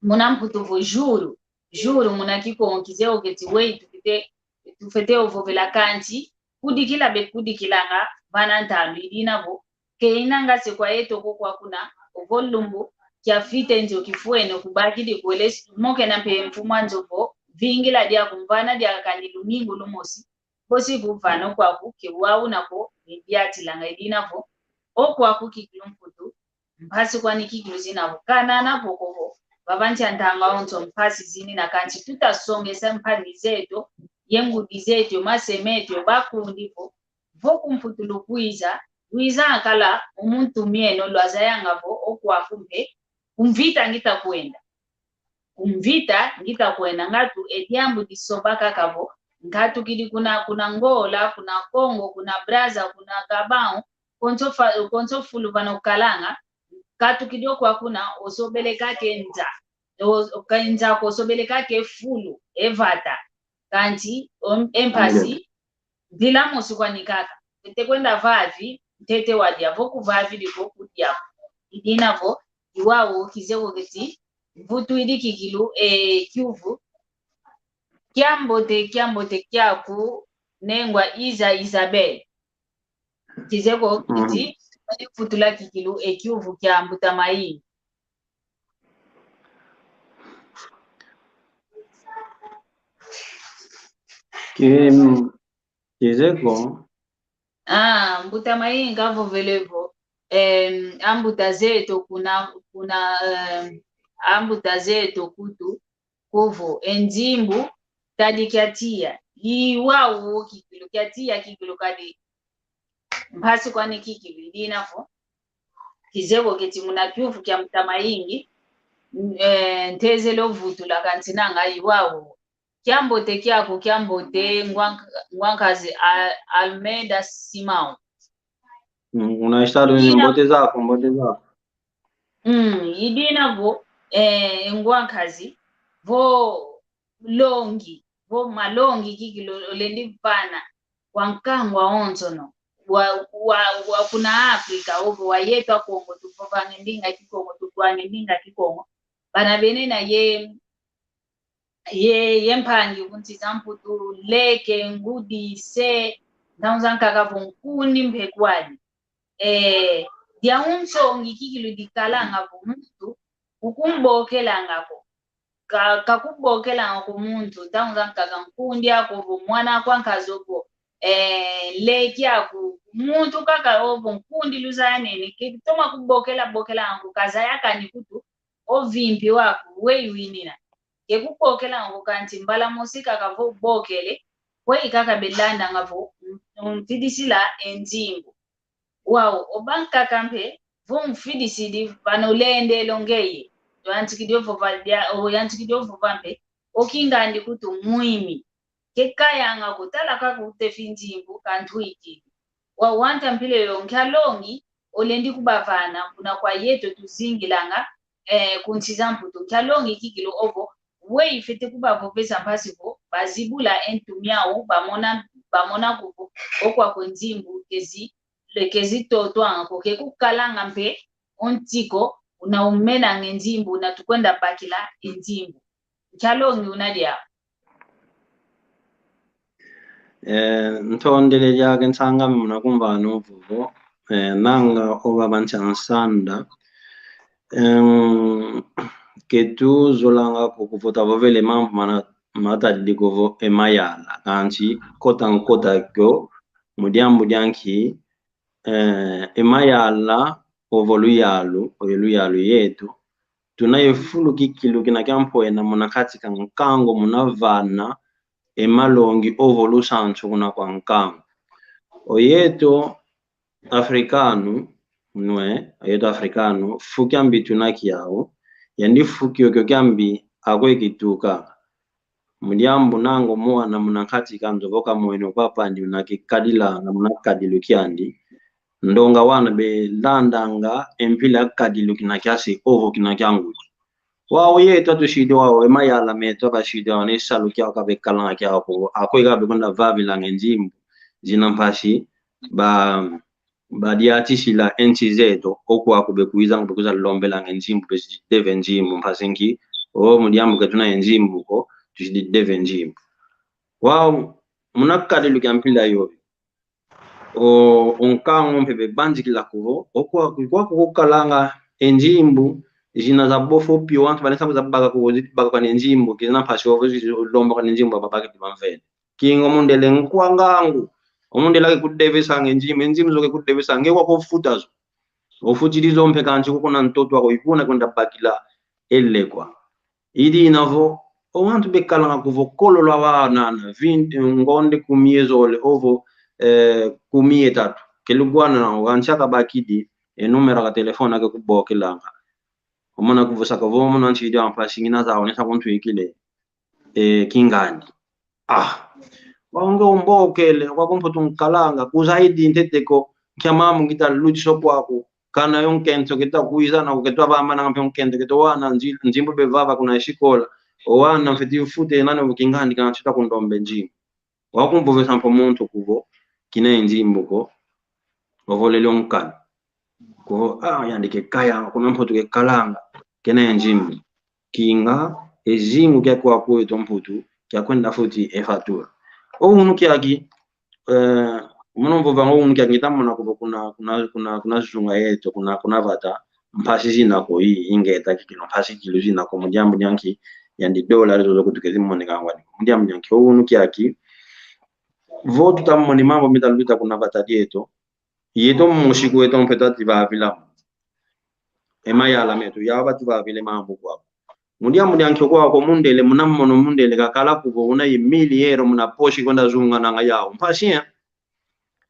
muna Mputu vo juro. Juro muna Kikongo kizeye vo keti weyi tufwete, tufwete ovovela kanti, kudikila bekudikilanga vana ntandu. I dina vo, ke inanga se kwa yeto ko kwa kuna, ovo lumbu kiafite nzo kifwene kubakidi kwele, mokena mpe mfumu a nzo vo, vingila diaku, mvana diaka kandi lumingu lumosi, bosi vuvana kwaku, ke wau una ko, ni diatilanga. I dina vo, okwaku kikilu Mputu, mpasi kwani kikilu zina vo, kana na vo ko vo, vava nsi a ntangwa onso mpasi zinina, kanti tutasongesa mpangi zeto, ye ngudi zeto, mase meto, bakundi vo, vo ku Mputu lukwiza, lwizanga kala mu ntu mieno, lwazayanga vo, okwaku mpe, ku mvita ngita kwenda. Ku mvita ngita kwenda, ngatu e diambu disoba kaka vo, nkatukidi kuna, kuna Angola, kuna Congo, kuna Brazza, kuna Gabão, konso fa-, konso fulu vana okalanga, nkatukidi okwa kuna, osobele kaka e nza, o-, o-, ka e nza ko osobele kaka e fulu, e vata. Kanti, o-, e mpasi, mpila mosi kwani kaka. Ntete kwenda vavi, ntete wadia vo kuvavidi ko kudia ko. I dina vo, i wau kizeye ko keti, vutuidi kikilu, e, kiuvu. Kiambote, kiambote kiaku, nengwa Iza Isabel. Kizeye ko keti, vutula kikilu, e, kiuvu kia mbuta Mayingi. Kim, kizeye ko. Ah, mbuta Mayingi kavovele vo, em, ambuta zeto kuna, kuna, em, ambuta zeto kutu, kuvo, e nzimbu, tadi kia tiya. I wau kikilu, kia tiya kikilu kadi. Mpasi kwani kikilu, i dina vo. Kizeye ko keti muna kiuvu kia mbuta Mayingi, eh, ntezele ovutula kanti nanga i wau. Kiambote kiaku, kiambote, ngwa-, ngwankazi A-, Almeida Simão. Mm, una Estados Unidos, mbote zaku, mbote zaku. Mm, i dina vo, eh, ngwankazi, vo longi, vo malongi kikilu olendi vana, kwa nkangu awonsono, wa, wa, wa kuna Afrika, ovo wa yeto Akongo, tuvovanga ndinga Kikongo, tutuanga ndinga Kikongo, bana bena ye, Ye, ye mpangi, kuntiza mputu, leke, ngudi, se, ntangu zankaka vo nkundi mpe kwandi. Eh, dia unsongi kikilu dikalanga vo muntu, ukumbokelanga ko. Ka, kakubokelanga ko muntu, ntangu zankaka nkundi aku vo, mwana aku ankazo vo, eh, leki aku, muntu kaka ovo nkundi luzaya nene, ke toma kubokela, bokelanga ko, kazaya kani kutu, ovimpi waku, weyi winina. Ke kubokelanga ko kanti mbala mosi kaka vo bokele, kweyi kaka belandanga vo, un-, unfidisila e nzimbu. Wau, obankaka mpe, vo unfidisidi, vana ulendele o ngeye. Oyantikidi ovova dia, oyantikidi ovova mpe, o kingandi kutu mwimi. Ke kayanga ko, tala kaka utefi nzimbu, kantwikidi. Wau wanta mpila yo, nkia longi, olendi kubavana, kuna kwa yeto tuzingilanga, eh, kunsi za mputu. Nkia longi kikilu ovo, weyi fwete kubavovesa mpasi vo, bazibula e ntu miau, bamona, bamona kuvo, okwaku e nzimbu, kezi, le-, kezi totwanga ko, ke kukalanga mpe, o ntiko, una umenanga e nzimbu, una tukwenda bakila e nzimbu. Nkia longi una diau. Eh, ntondele diake nsang'ame muna kumvana o vovo, eh, nanga o baba nsi a nsanda. Em, ke tuzolanga ko kuvota vovele mambu mana, matadidi ko vo e mayala. Kansi kota nkota kio, mu diambu dia nki, eh, e mayala, ovo luyalu, oyo luyalu yeto, tuna ye fulu kikilu kina kia mpwena muna kati ka nkangu muna vana e malongi ovo lusansu kuna kwa nkangu. Oyeto afrikanu, nwe, oyeto afrikanu, fu kiambi tuna kiau, yandi fu kiokio kiambi akwe kituka. Mu diambu nangu mwana muna kati ka nzovo kamwene kwa pandi una kikadilanga muna kadilu kiandi. Ndonga wana belandanga e mpila kadilu kina kia se, ovo kina kia ngudi. Wau yeto atusidi wau, e mayala meto abasidi wau, ne salu kiau kabekalanga kiau ko, akwe kabekwenda vavilanga e nzimbu zina mpasi, ba, badiatisila e nsi zeto, okwaku bekwizanga, bekwiza lombelanga e nzimbu, bezidi deve nzimbu, mpasi nki, o, mu diambu ke tuna e nzimbu ko, tuzidi deve nzimbu. Wau, muna kadilu kia mpila yoyo. O, o nkangu mpe bebanzikila kuvo, okwaku, kwaku kukalanga e nzimbu, zina za bofo pio, wantu balesa kuza baka kuvo, ziti baka kwa ne nzimbu, kizina mpasi ovo, ziti lomba kwa ne nzimbu, babakidi bamvene. Kinga o mundele nkwa ngangu. O mundele ake kudevesanga e nzimbu, e nzimbu zo ke kudevesanga, nge kwa kofuta zo. Ofutidi zo mpe kansi ko kuna ntoto aku ikuna kwenda bakila e lekwa. Idi ina vo, o wantu bekalanga kuvo kolo lwa wana, vingt, ngonde kumi ye zole, ovo, eh, kumi ye tatu. Ke lugwana na, o kansi aka bakidi, e numero ka telefone ake kubokelanga. Omona kuvo saka vo, mona nsidi a mpasi ngina zau, nesa kuntwikile. E, kingandi. Ah. Wau nge umbokele, kwa kumputu nkalanga, kuzaidi ntete ko, nkia mamu ngita lutisa kwaku, kana yo nkento kita kwiza na kuketwa bamba na mpe nkento kita wana nzi-, nzimbu bevava kuna esikola, o wana mfeti ufute nani o kingandi kana tita kundombe nzimbu. Wau kumbovesa mpe muntu kuvo, kina ye nzimbu ko, ovolele o nkani. Ko, ah, yandi ke kaya, kuna mputu ke kalanga, kena ye nzimbu. Kinga, e zingu kia kwaku eto mputu, kia kwenda futi e fatura. O unu kiaki, eh, mono mvovanga o unu kiaki ngita mona kuvo kuna, kuna, kuna, kuna zunga yeto, kuna, kuna vata, mpasi zina ko i, ingeta kikilu, mpasi kikilu zina ko, mu diambu dia nki, yandi dola zozo kutu kezi moneka ngwani. Mu diambu dia nki, o unu kiaki, vo tuta moni mambu mita luta kuna vata dieto, yeto mosi kweto mpe tati vavila. E mayala meto, yau bati vavile mambu kwa. Mu diambu dia nki kwa ko mundele, muna mono mundele, kakala kuvo una ye mili yero muna posi kwenda zunga nanga yau. Mpasi, eh?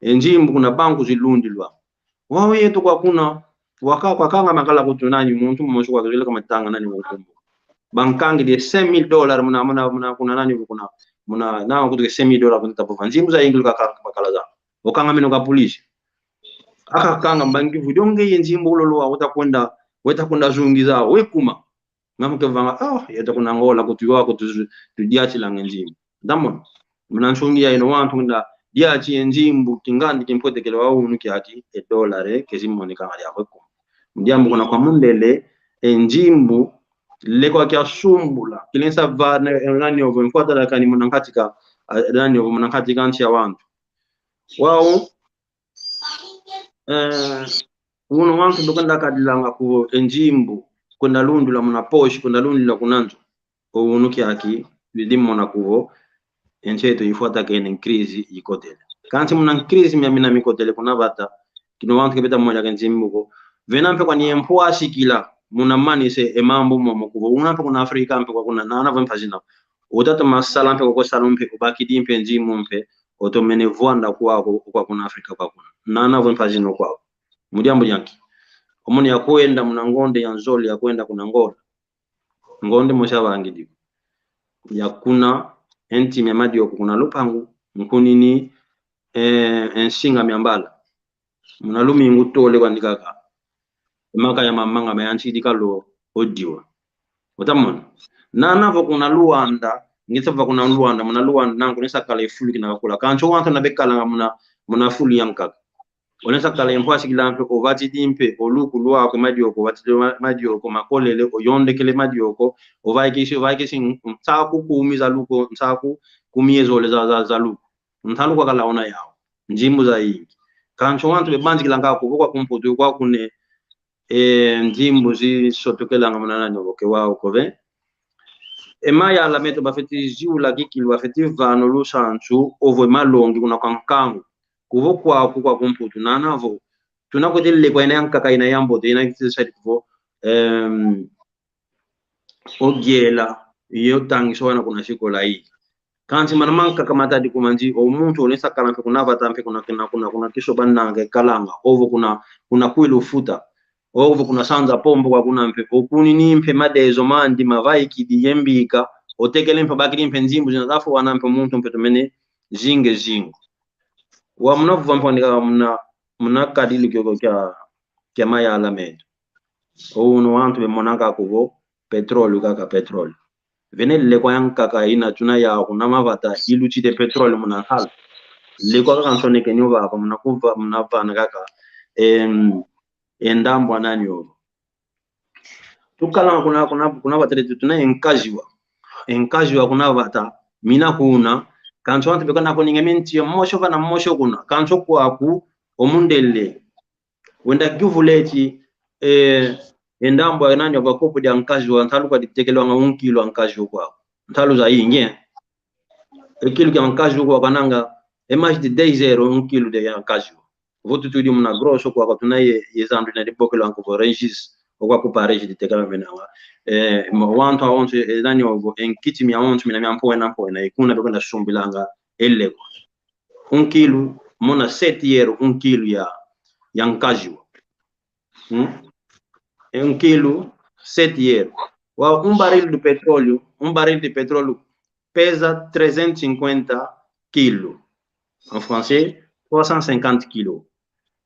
E nzimbu kuna banku zilundilwa. Wau yeto kwa kuna, waka, kwa kanga makala kutu nani muntu mosi kwa kizile kwa matanga nani mukumbu. Bankangidi cinq mille dollars muna, muna, muna, kuna nani kuna, muna, na kutu ke cinq mille dollars kuna tapufa. Nzimbu za ingili kaka bakala za. Okanga meno ka polisi. Aka kanga mbangi vudi o ngeye nzimbu ulolo wa uta kwenda, weta kwenda zungiza, wekuma. Nga mukevanga, ah, yeta kuna Angola, kutu yo, kutu zu-, tudiatilanga e nzimbu. Ndamona. Muna nsungi ya ino wantu nda diati e nzimbu, kingandi kimpwetekele wa unu kiaki, e dolare, kezi moneka ngali ya wekuma. Mu diambu kuna kwa mundele, e nzimbu, Lekwa kiasumbula, kilensa va na, nani ovo, mfwata da kani muna nkati ka, ah, nani ovo, muna nkati ka nsi ya wantu. Wau, eh, unu wantu ndokwenda kadilanga kuvo e nzimbu, kwenda lundula muna poche, kwenda lundula kuna nzo. O unu kiaki, bidi mona kuvo, e nsi eto ifwata kene crise ikotele. Kansi muna crise mia mina mikotele kuna vata, kina wantu ke beta moja ke nzimbu ko. Vena mpe kwani e mpwasikila, muna manisa e mambu momo kuvo. Una mpe kuna Afrika mpe kwa kuna, nana vo mpasi na. Otatu masala mpe kwa salu mpe, obakidi mpe nzimbu mpe, otomene vwanda kwako, kwa kuna Afrika kwa kuna. Nana vo mpasi na kwako. Mu diambu dia nki? Omoni yakwenda muna ngonde ya nzole, yakwenda kuna Angola. Ngonde mosi avangidi. Ya kuna, e nti mia madioko kuna lupangu, nkunini, eh, e nsinga mia mbala. Muna lumingu tole kwandi kaka. E maka ya mamanga mayantikidi kala o diwa. Otamona? Nana vo kuna Luanda, ngisa va kuna Luanda, muna Luanda, nanku nisa kala e fulu kina kakula. Kansi o wantu na bekalanga muna, muna fulu yankaka. Olensa kala e mpwasikila mpe, ovatidi mpe, o luku lwaku madioko, ovatidi ma-, madioko, makolele, oyondekele madioko, ovaikisi, ovaikisi, nsaku kumi za luku, nsaku kumi ye zole za, za, za luku. Ntalu kwakala ona yau. Nzimbu zayingi. Kansi o wantu bebanzikilanga kuvo kwa kumputu, kwa kune, e, nzimbu zisotokelanga muna nani ovo ke wau kove. E mayala meto bafeti ziula kikilu, bafeti vana lusansu, ovo e malongi kuna kwa nkangu. Kuvo kwaku kwa kumputu, nana vo. Tuna kwete lekwa ina yankaka ina yambote, ina kitisa kuvo, em, ogiela, yo tangisa wana kuna sikola i. Kansi mana mankaka matadi kumanzi, o muntu olensa kala mpe kuna vata mpe kuna, kuna, kuna, kuna kiso banange kalanga, ovo kuna, kuna kwilu futa, ovo kuna sanza pombo kwa kuna mpe, okunini mpe madezo mandi mavaikidi ye mbika, otekele mpe obakidi mpe nzimbu zina zafwana mpe muntu mpe tomene zinge zingo. Wa muna vuva mpe wanika muna, muna kadilu kioko kia, kia mayala meto. O unu wantu bemonanga kuvo, petróleo kaka, petróleo. Vene lekwa yankaka ina tuna yau kuna mavata ilutidi petróleo muna nsalu. Lekwa kaka nsonekene o vava muna kuva, muna vana kaka, em, e ndambu a nani ovo. Tukala kuna, kuna, kuna vata deto tuna e nkaziwa. E nkaziwa kuna vata, mina kuna, kansi wantu beka na kuninga minti yo mosi vana mosi kuna, kansi kwaku, o mundele. Wenda kiuvula eti, eh, e ndambu a nani ovo kopo dia nkaziwa, ntalu kwadi tekelwanga un kilo a nkaziwa kwaku. Ntalu zayingi, eh. E kilo kia nkaziwa kwaku kananga, e mais de dez euros un kilo de ya nkaziwa. Vo tutudi muna grosso kwaku tuna ye, ye zandu ina dibokelwanga vo Rungis, o kwaku pa Rungis ditekela menanga. Eh, ma wantu awonso, eh, nani ovo, e nkiti miawonso, mina mia mpwena mpwena, e kuna bekwenda sumbilanga e lekwa. Un kilo, mona sete euros un kilo ya, ya nkaziwa. Hmm? Un kilo, sete euros. Wa, um barril de petróleo, um barril de petróleo pesa trezentos e cinquenta kilo. En français, trois cent cinquante kilos.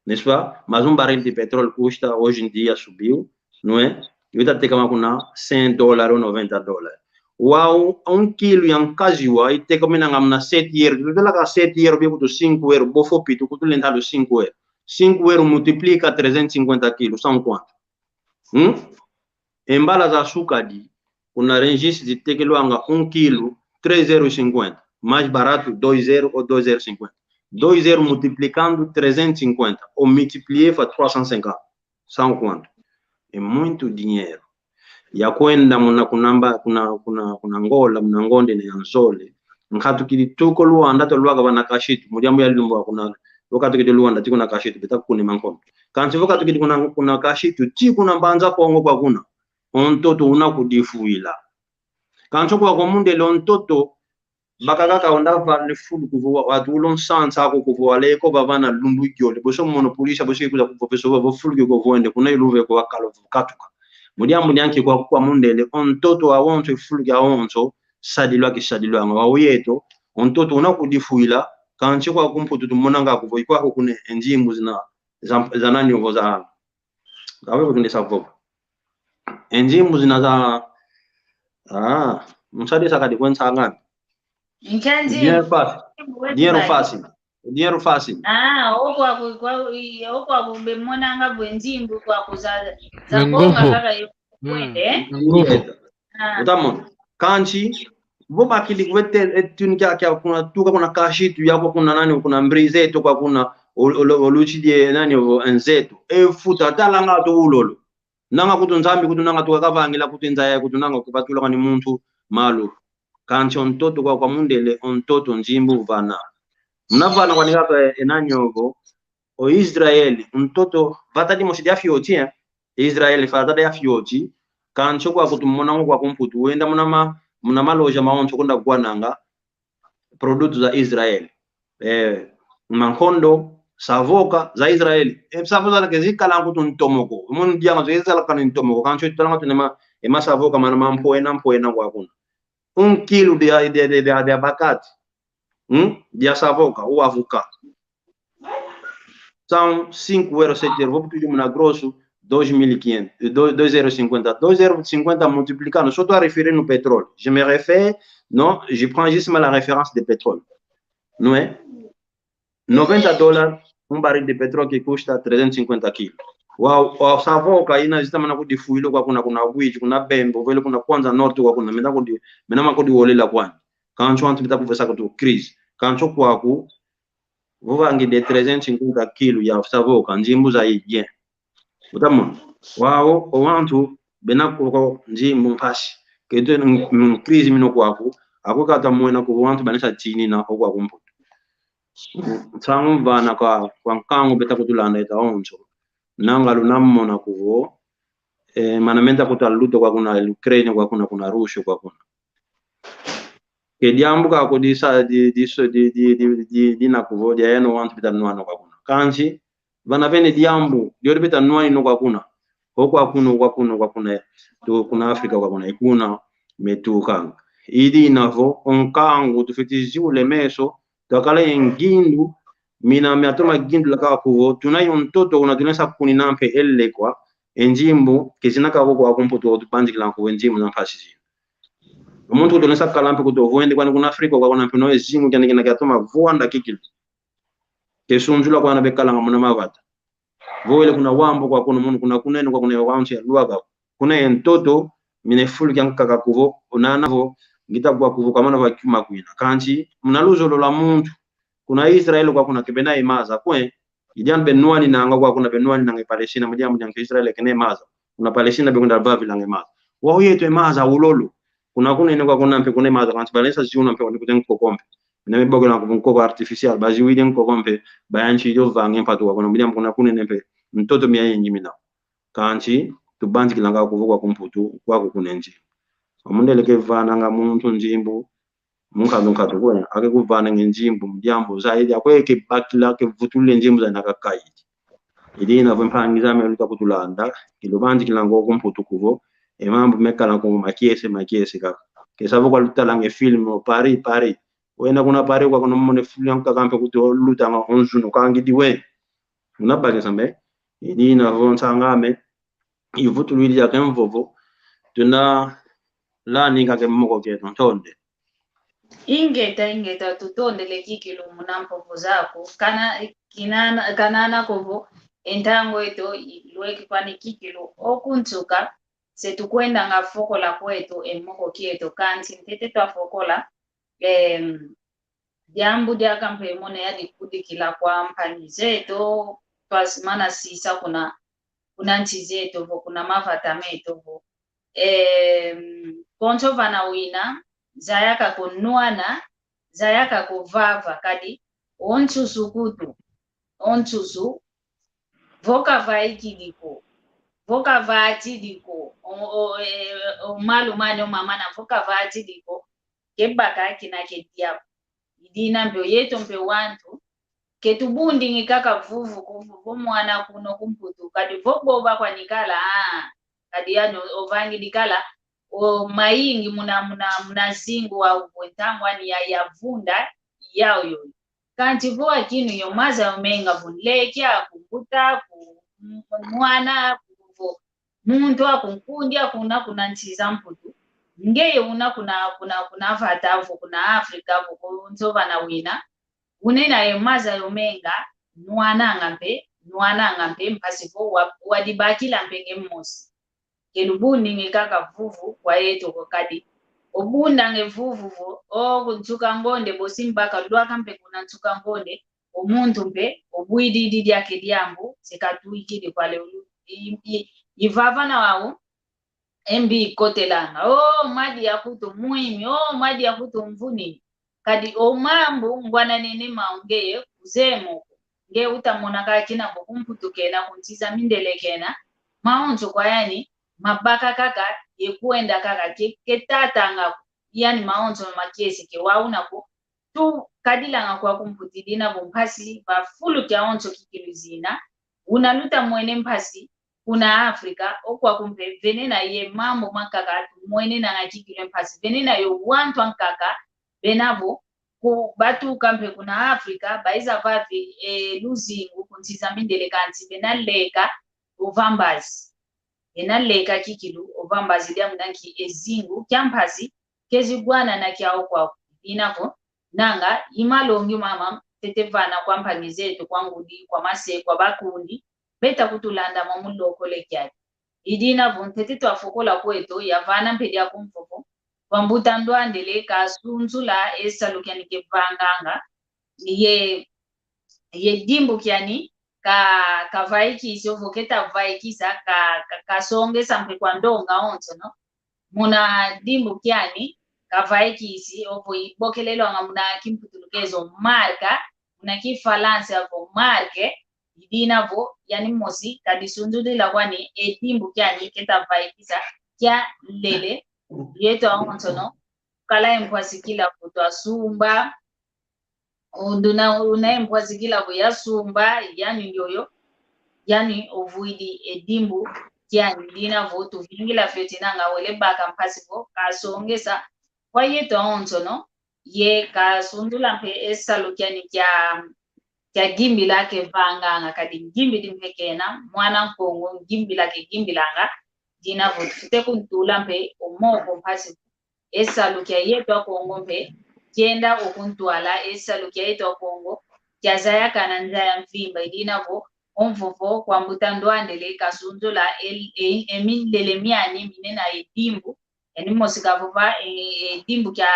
N'est-ce pas? Mas um barril de petróleo custa, hoje em dia subiu, não é? E ita tekama kuna cem dólares ou noventa dólares. Wau, um kilo ya nkaziwa, itekemenanga muna sete euros. Tutela ka sete euros, bia kutu cinco euros, bofo pitu, kutu lentalo cinco euros. Cinco euros multiplica trezentos e cinquenta kilos, são quanto? Hum? E mbala za sukadi, kuna Rungis zitekelwanga um kilo, três euros e cinquenta. Mais barato, dois euros ou dois euros e cinquenta. Dois euros multiplicando trezentos e cinquenta, ou multiplier fa trois cent cinquante. São quanto? É muito dinheiro. Ya kwenda muna kunamba, kuna, kuna, kuna Angola, muna ngonde ne ya nzole. Nkatukidi tuko Luanda to lwaka vana Kashitu. Mu diambu ya lumbu kuna, wakatukidi Luanda, tiko na Kashitu, beta kune mankono. Kansi wakatukidi kuna, kuna Kashitu, tiko na Mbanza Kongo kwa kuna. O ntoto una kudifuila. Kansi kwa kwa mundele o ntoto, bakaka ka onda vana fulu kuvo wa, watu ulo nsansa ako kuvo wale ko vavana lumbu giole. Boso mono polisi, boso kuza kuvo peso vo fulu ko vo wende, kuna iluve ko wakalo katuka. Mu diambu dia nki kwa kwa mundele, o ntoto awonso, e fulu awonso, sadilwa kisadilwanga. Wau yeto, o ntoto una kudifuila, kansi kwa kumputu tumonanga kuvo, i kwaku kune e nzimbu zina, za, za nani ovo za, Awe kutunde sa vovo. E nzimbu zina za, ah, nsadi sa kadi kwensa ngani. Nkia nzimbu? Dinheiro fácil. Nzimbu wetu. Dinheiro fácil. Dinheiro fácil. Ah, o kwaku, kwa, i, o kwaku bemonanga bwe nzimbu kwaku za, za bonga kaka yo kwende, eh? Nguvu. Ah. Utamona. Kansi, vo bakidi kuwe te, e tuni kia, kia kuna, tuka kuna Kasitu, ya kwa kuna nani, kuna Mbrizeto, kwa kuna, ol-, ol-, oluti die nani, o, Nzeto. E futa, talanga to ulolo. Nanga kutu Nzambi, kutu nanga tuka kavangila, kutu nzaya, kutu nanga kubatula kani muntu malu. Kansi o ntoto kwa, kwa mundele, o ntoto nzimbu vana. Muna vana kwani kaka e nani ovo, o Israel, o ntoto, vata dimosi dia fioti, eh? Israel, vata dia fioti, kansi kwaku tumona ngo kwaku Mputu, wenda muna ma, muna maloja mawonso kwenda kwananga, produto za Israel. Eh, mankondo, savoka, za Israel. Eh, savoka zake zikala nkutu ntomoko. Munu dianga zo zikala kani ntomoko. Kansi tutalanga tuna ma, e ma savoka mana mampwena, mpwena kwa kuna. Um quilo de, de, de, de, de abacate. Hum? De savoka, ou avocat. São cinco euros, sete euros. Vou pedir uma na grosso, dois mil e quinhentos, eh, dois, dois euros e cinquenta. Dois euros e cinquenta multiplicando. Só estou a referir no petróleo. Je me réfère, non, je prends juste la référence de pétrole. Não é? Noventa dólares, um barril de petróleo que custa trezentos e cinquenta quilos. Wau, wau savoka ina zita mana kudi fuilo kwa kuna, kuna Uíge, kuna Bembe, vele kuna Kwanza Norte kwa kuna, mina kudi, mina makudi wolela kwani. Kansi wantu bita kuvesa kutu crise. Kansi kwaku, vo vangi de trezentos e cinquenta quilos ya savoka, nzimbu za bien. Utamona. Wau, o wantu, bena koko nzimbu mpasi. Kete n-, n-, crise mino kwaku, ako kata mwena ko wantu banesa tinina o kwaku Mputu. Nsangu vana kwa, kwa nkangu beta kutulanda eta onso. Nanga luna mona kuvo, eh, mana menta kuta luto kwa kuna Ukraine, kwa kuna, kuna Russia, kwa kuna. Ke diambu kako di sa, di, di, so, di, di, di, di, di na kuvo, dia yeno wantu bita nwana kwa kuna. Kansi, vana vene diambu, dio bita nwani no kwa kuna. Ho kwa kuno, kwa kuno, kwa kuna, tu, kuna Afrika kwa kuna, ikuna, metuka. Idi inavo, o nkangu, tufiti ziula e meso, twakala ye ngindu, mina miatoma gindu la kaka kuvo, tuna yo ntoto, una tuna sa kunina mpe ele kwa, e nzimbu, ke zina kako kwaku Mputu, tubanzikila kuvo, e nzimbu za mpasi zina. O muntu kutonesa kala mpe kutu vo wende kwani kuna Afrika, kwa kuna mpe no e zingu kiani kina kiatoma vwanda kikilu. Ke sunzula kwa na bekalanga muna mavata. Vo wele kuna Wambo kwa kuna munu kuna kunene kwa kuna wansi ya lwaka. Kuna ye ntoto, mina e fulu kia nkaka kuvo, unana vo, ngita kwa kuvo, kamana va kiuma kwina. Kansi, muna luzolo lwa muntu. Kuna Israel kwa kuna ke bena ye maza, kwe, Idiana benwaninanga kwa kuna benwaninanga e Palestina, mudia mudia nke Israel kena e maza. Kuna Palestina bekwenda vavilanga e maza. Wau yeto e maza ulolo. Kuna kunene kwa kuna mpe kuna e maza, kansi balesa ziuna mpe wani kute nkoko mpe. Mina mibokela kuvo nkoko artificial, baziwidi nkoko mpe, bayansi idio vanga e mpatu kwa kuna, mudia kuna kunene mpe, ntoto mia yengi mina. Kansi, tubanzikilanga kuvo kwaku Mputu, kwaku kuna e nzimbu. Amundele ke vananga muntu nzimbu, Munkatu nkatu kwe, ake kuvananga e nzimbu, mu diambu zaidi, akwe ke bakila, ke vutulula e nzimbu zaina kakaidi. Idi ina vo mpangi zame luta kutulanda, kilubanzikilanga kwaku Mputu kuvo, e mambu mekala ku makiese, makiese kaka. Ke savo kwa lutalanga e film, o Paris, Paris. Wena kuna Paris kwa kuna mone fulu yankaka mpe kutu lutanga o nzunu kangidi we. Una bakisa me, idi ina vo nsang'ame, ivutulwidi yake mvovo, tuna lani kake moko keto, ntonde. Ingeta, ingeta, tutondele kikilu muna mpovo zaku. Kana, kinana, kanana kovo, e ntangu eto, i-, lweki kwani kikilu, o kunsuka, se tukwendanga fokola kweto, e moko kieto, kansi ntete twafokola, em, diambu diaka mpe mona yadikudikila kwa mpangi zeto, twasimana sisa kuna, kuna nsi zeto vo, kuna mavata meto vo. Em, konso vana wina, zayaka kunwana, zayaka kuvava, kadi o nsusu kutu, o nsusu, vo kavaikidi ko, vo kavatidi ko, o, o, e, o malu mane o mamana, vo kavatidi ko, kebaka kina kedia ko. Idina mpe o yeto mpe wantu, ke tubundingi kaka vuvu ko, vo mwana kuno ku Mputu, kadi vo bova kwanikala, ah, kadi yano ovangi dikala, o mayingi muna, muna, muna zingu wa uvo ntangu ani ya, yavunda, yau yo. Kansi vo akinu yo maza yo menga vo nleke aku, mbuta aku, m-, mwana aku, vo muntu aku, nkundi aku una kuna nsi za Mputu. Ngeye una kuna, kuna, kuna vata vo, kuna Afrika vo, konso vana wina. Unena ye maza yo menga, nwananga mpe, nwananga mpe, mpasi vo wa, wadibakila mpe nge mosi. ke lubundingi kaka vuvu kwa yeto ko kadi. Obundange vuvu vo, o ku nsuka ngonde bosi mbaka lwaka mpe kuna nsuka ngonde, o muntu mpe, obwididi diake diambu, se katwikidi kwa lelu. I, i, ivava na wau, e mbi ikotelanga. O, madi ya kutu mwimi, o, madi ya kutu mvuni. Kadi o mambu ngwananene mau ngeye kuzeye mo ko. Nge utamona kaka kina vo ku Mputu kena, ku nsi za mindele kena, mawonso kwa yani, mabaka kaka, ye kwenda kaka, ke, ke tatanga ko. Yani mawonso makiese ke wauna ko. Tukadilanga kwa ku Mputu, i dina vo mpasi va fulu kiawonso kikilu zina. Una luta mwene mpasi, kuna Afrika, okwaku mpe vene na ye mambu mankaka tumwenenanga kikilu mpasi. Vene na yo wantu ankaka, bena vo, ku, batuka mpe kuna Afrika, baiza vavi, e, luzingu, ku nsi za mindele kansi, bena leka, ovambazi. Bena leka kikilu, ovambazi diambu na nki e zingu, kia mpasi, kezi gwanana kiau kwaku. I dina vo, nanga, i malongi mama, tete vana kwa mpangi zeto, kwa ngudi, kwa mase, kwa bakundi, beta kutulanda mwa mulokole kiaki. I dina vo ntete twafokola kweto, yavana mpe dia ku mvovo, kwa mbuta Ndwandele kasunzula e salu kiani kevanganga, ye, ye dimbu kiani ka, kavaikisi, ovo keta vaikisa, ka, ka, kasongesa mpe kwa ndonga onso, no? Muna dimbu kiani, kavaikisi, ovo ibokelelwanga muna kimputulukezo marca, muna kifalansa ovo marque, i dina vo, yani mosi, kadisunzulila kwani, e dimbu kiani, keta vaikisa, kia lele, yeto awonso, no? Kala e mpwasi kila vo twasumba, Unduna, una e mpwasi kila vo yasumba, yani ndioyo, yani ovwidi e dimbu kiani, i dina vo tuvingila fioti nanga wele baka mpasi vo kasongesa kwa yeto awonso, no? Ye kasunzula mpe e salu kiani kia, kia gimbila kevanganga, kadi gimbidi mpe kena, mwana Nkongo, gimbila kegimbilanga, i dina vo tufwete kuntula mpe o moko mpasi vo e salu kia yeto Akongo mpe, kienda okuntwala, e salu kia yeto Akongo, kiazayakana nza ya mvimba, i dina vo, o mvovo kwa mbuta Ndwandele kasunzula e, e, e milele miani minena e dimbu, yani mosi kavova, e, e dimbu kia,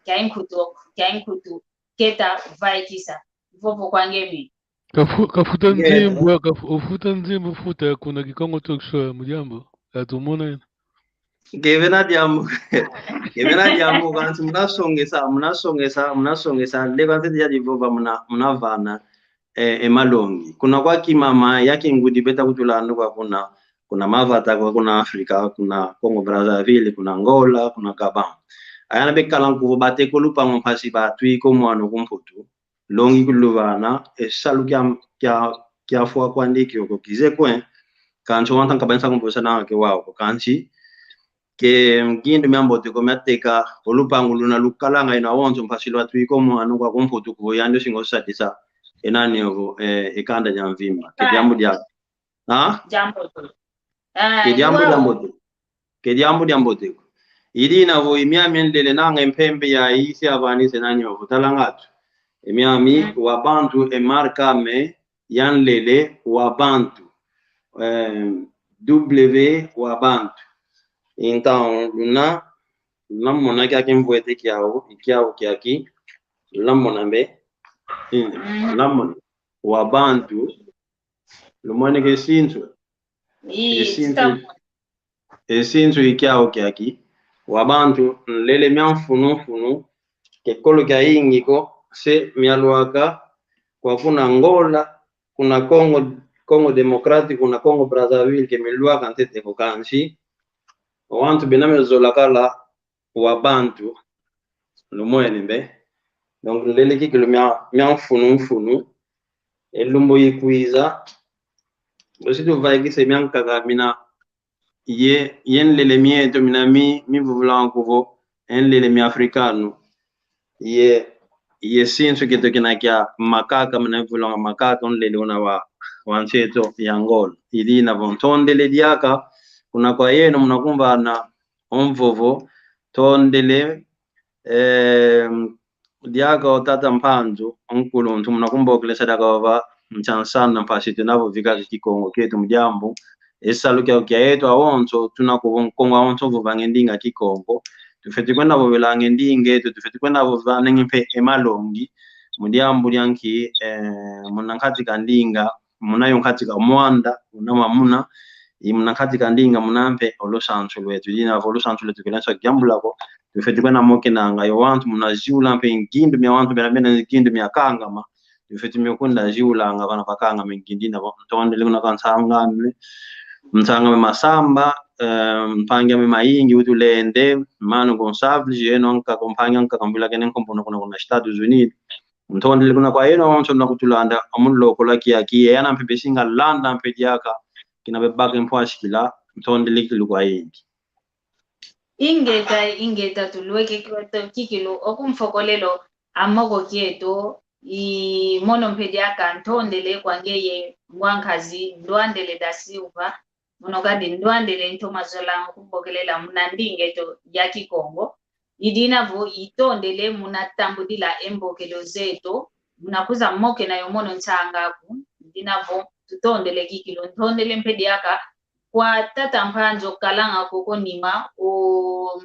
kia inkutu, kia inkutu, keta vaikisa. Mvovo kwa nge mi. Kafu-, kafuta nzimbu, kafu-, ufuta nzimbu, futa kuna Kikongo Talk Show ya mu diambu. Katumona ina. Kevena diambu. Kevena diambu, kansi munasongesa, munasongesa, munasongesa, leka ntete ya divova muna, munavana, e, e malongi. Kuna kwa kimama, ya kingudi beta kutulanda kwa kuna, kuna mavata kwa kuna Afrika, kuna Congo Brazzaville, kuna Angola, kuna Gabon. Ayana bekala nkuvo bateko lupangu mpasi batwiko mwano ku Mputu. Longi kuluvana, e salu kia, kia, kiafwa kwandi kioko kize kwe, kansi wanta nkaba nsa kumbusa na ke wau ko, kansi ke ngindu miambote ko miateka, o lupangu luna lukalanga ina wonso mpasi lwatwiko mwano kwa ku Mputu kuvo yandi osinga osadisa, e nani ovo, e, e kanda dia mvimba. Ke diambu dia Ha? Diambu to. Ah, ke diambu diambote. Ke diambu diambote ko. I dina vo i miami nlele nanga e mpembe ya isi avanise nani ovo talanga tu. E miami wa bantu e marka me ya nlele wa bantu. Eh, W wa bantu. Então, luna, luna mona kia kimvwete kiau, kiau kiaki, luna mona mbe. Mm. Luna mona. Wa bantu, lumwene ke sinsu. Ii, e sinsu, e sinsu i kiau kiaki. Wa bantu, nlele mia mfunu mfunu, ke kolo kia ingi ko, se mialwaka, kwa kuna Angola, kuna Congo, Congo Democratic, kuna Congo Brazzaville, ke milwaka ntete ko kansi. Wantu bena mezola kala, wa bantu, lumwene mbe. Donc, nlele kikilu mia, mia mfunu mfunu. E lumbu ikwiza. Bosi tuvaikise miankaka mina ye, ye nlele mieto mina mi, mivuvulanga kuvo, e nlele mi africano. Ye, ye sinsu kieto kina kia makaka, mina mivuvulanga makaka, nlele una wa, wa nsi eto ya Angola. I dina vo ntondele diaka, kuna kwa yeno muna kumvana, o mvovo, tondele, eh, diaka o tata Mpanzu, o nkuluntu, muna kumbokelesa diaka vava, nsansana mpasi tuna vovika Kikongo kieto mu diambu, E salu kiau kia eto awonso, tuna ko Kongo awonso ovovanga e ndinga Kikongo. Tufeti kwenda vovelanga e ndinga eto, tufeti kwenda vovananga mpe e malongi. Mu diambu dia nki, eh, muna nkati ka ndinga, muna yo nkati ka mwanda, muna mamuna, i muna nkati ka ndinga, muna mpe o lusansu lweto. Dina vo lusansu lweto kele nso kiambula ko. Tufeti kwenda mokenanga yo wantu muna ziula mpe ngindu mia wantu bena bena ngindu mia kangama. Tufeti mio kwenda ziulanga vana vakangama ngindu ina vo. Ntondele kuna kwa nsang'ame, nsang'ame Masamba, eh, mpangi ame Mayingi utulende, Mano Gonçalves, yeno ankaka, mpangi ankaka mvila kene nkombo kuna, kuna Estados Unidos. Ntondele kuna kwa yeno awonso muna kutulanda, amu lokola kiaki, e ana mpe besinga landa mpe diaka, kina bebaka mpwashikila, ntondele kikilu kwayingi. Ingeta, ingeta tulweke kweto kikilu, oku mfokolelo a moko kieto, i mono mpe diaka ntondele kwa ngeye ngwa nkazi, Ndwandele da Silva, mono kadi Ndwandele ntoma zola nkumbokelela muna ndinga eto ya Kikongo. I dina vo itondele muna tambudila e mbokelo zeto, muna kuza mokena yo mono nsanga aku. I dina vo tutondele kikilu, ntondele mpe diaka kwa tata Mpanzu okalanga koko nima, o,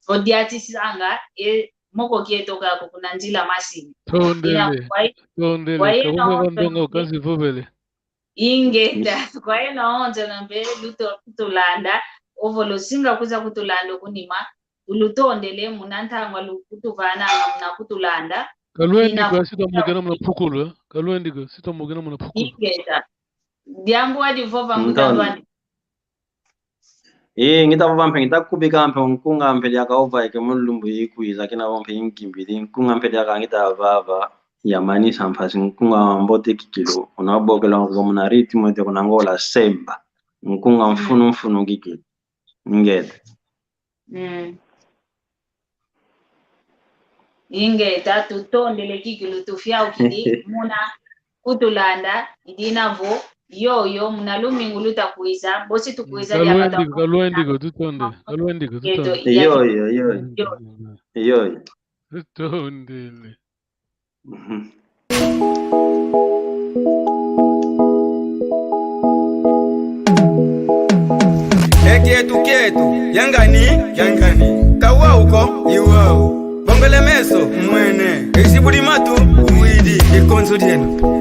o diatisanga e moko kieto kaku kuna nzila masini. Tondele, ina kwa, tondele, kwa yeno kabuka ndongo kazi vovele. Ingeta, kwa yeno awonso na mpe luto kutulanda, ovo lusinga kuza kutulanda oku nima, tulutondele muna ntangwa lukutuvananga muna kutulanda. Kalwendi ko, sita mokena muna pukulu, eh? Kalwendi ko, sita mokena muna pukulu. Ingeta. Diambu wadi vova mutandwani. Ee, ngita vova mpe, ngita kubika mpe, nkunga mpe diaka ovaike mu lumbu ikwiza, kina vo mpe inkimbidi, nkunga mpe diaka ngita vava, yamanisa mpasi, nkunga mbote kikilu, una bokela ngo muna ritmo ete kuna Ngola semba, nkunga mfunu mfunu kikilu. Ingeta. Mm. Ingeta, tutondele kikilu, tufiaukidi muna kutulanda, i dina vo yoyo muna lumingu luta kwiza, bosi tukwiza diaka. Kalwendi ko, kalwendi ko, tutondele. Kalwendi ko, tutondele. Yoyo, yoyo. Yoyo. Tutondele. Mhm. E kietu kietu, yangani, yangani. Kawau ko, iwau. Bongele meso, mwene. Ezi buli matu, uwidi. Ikonzo dieno.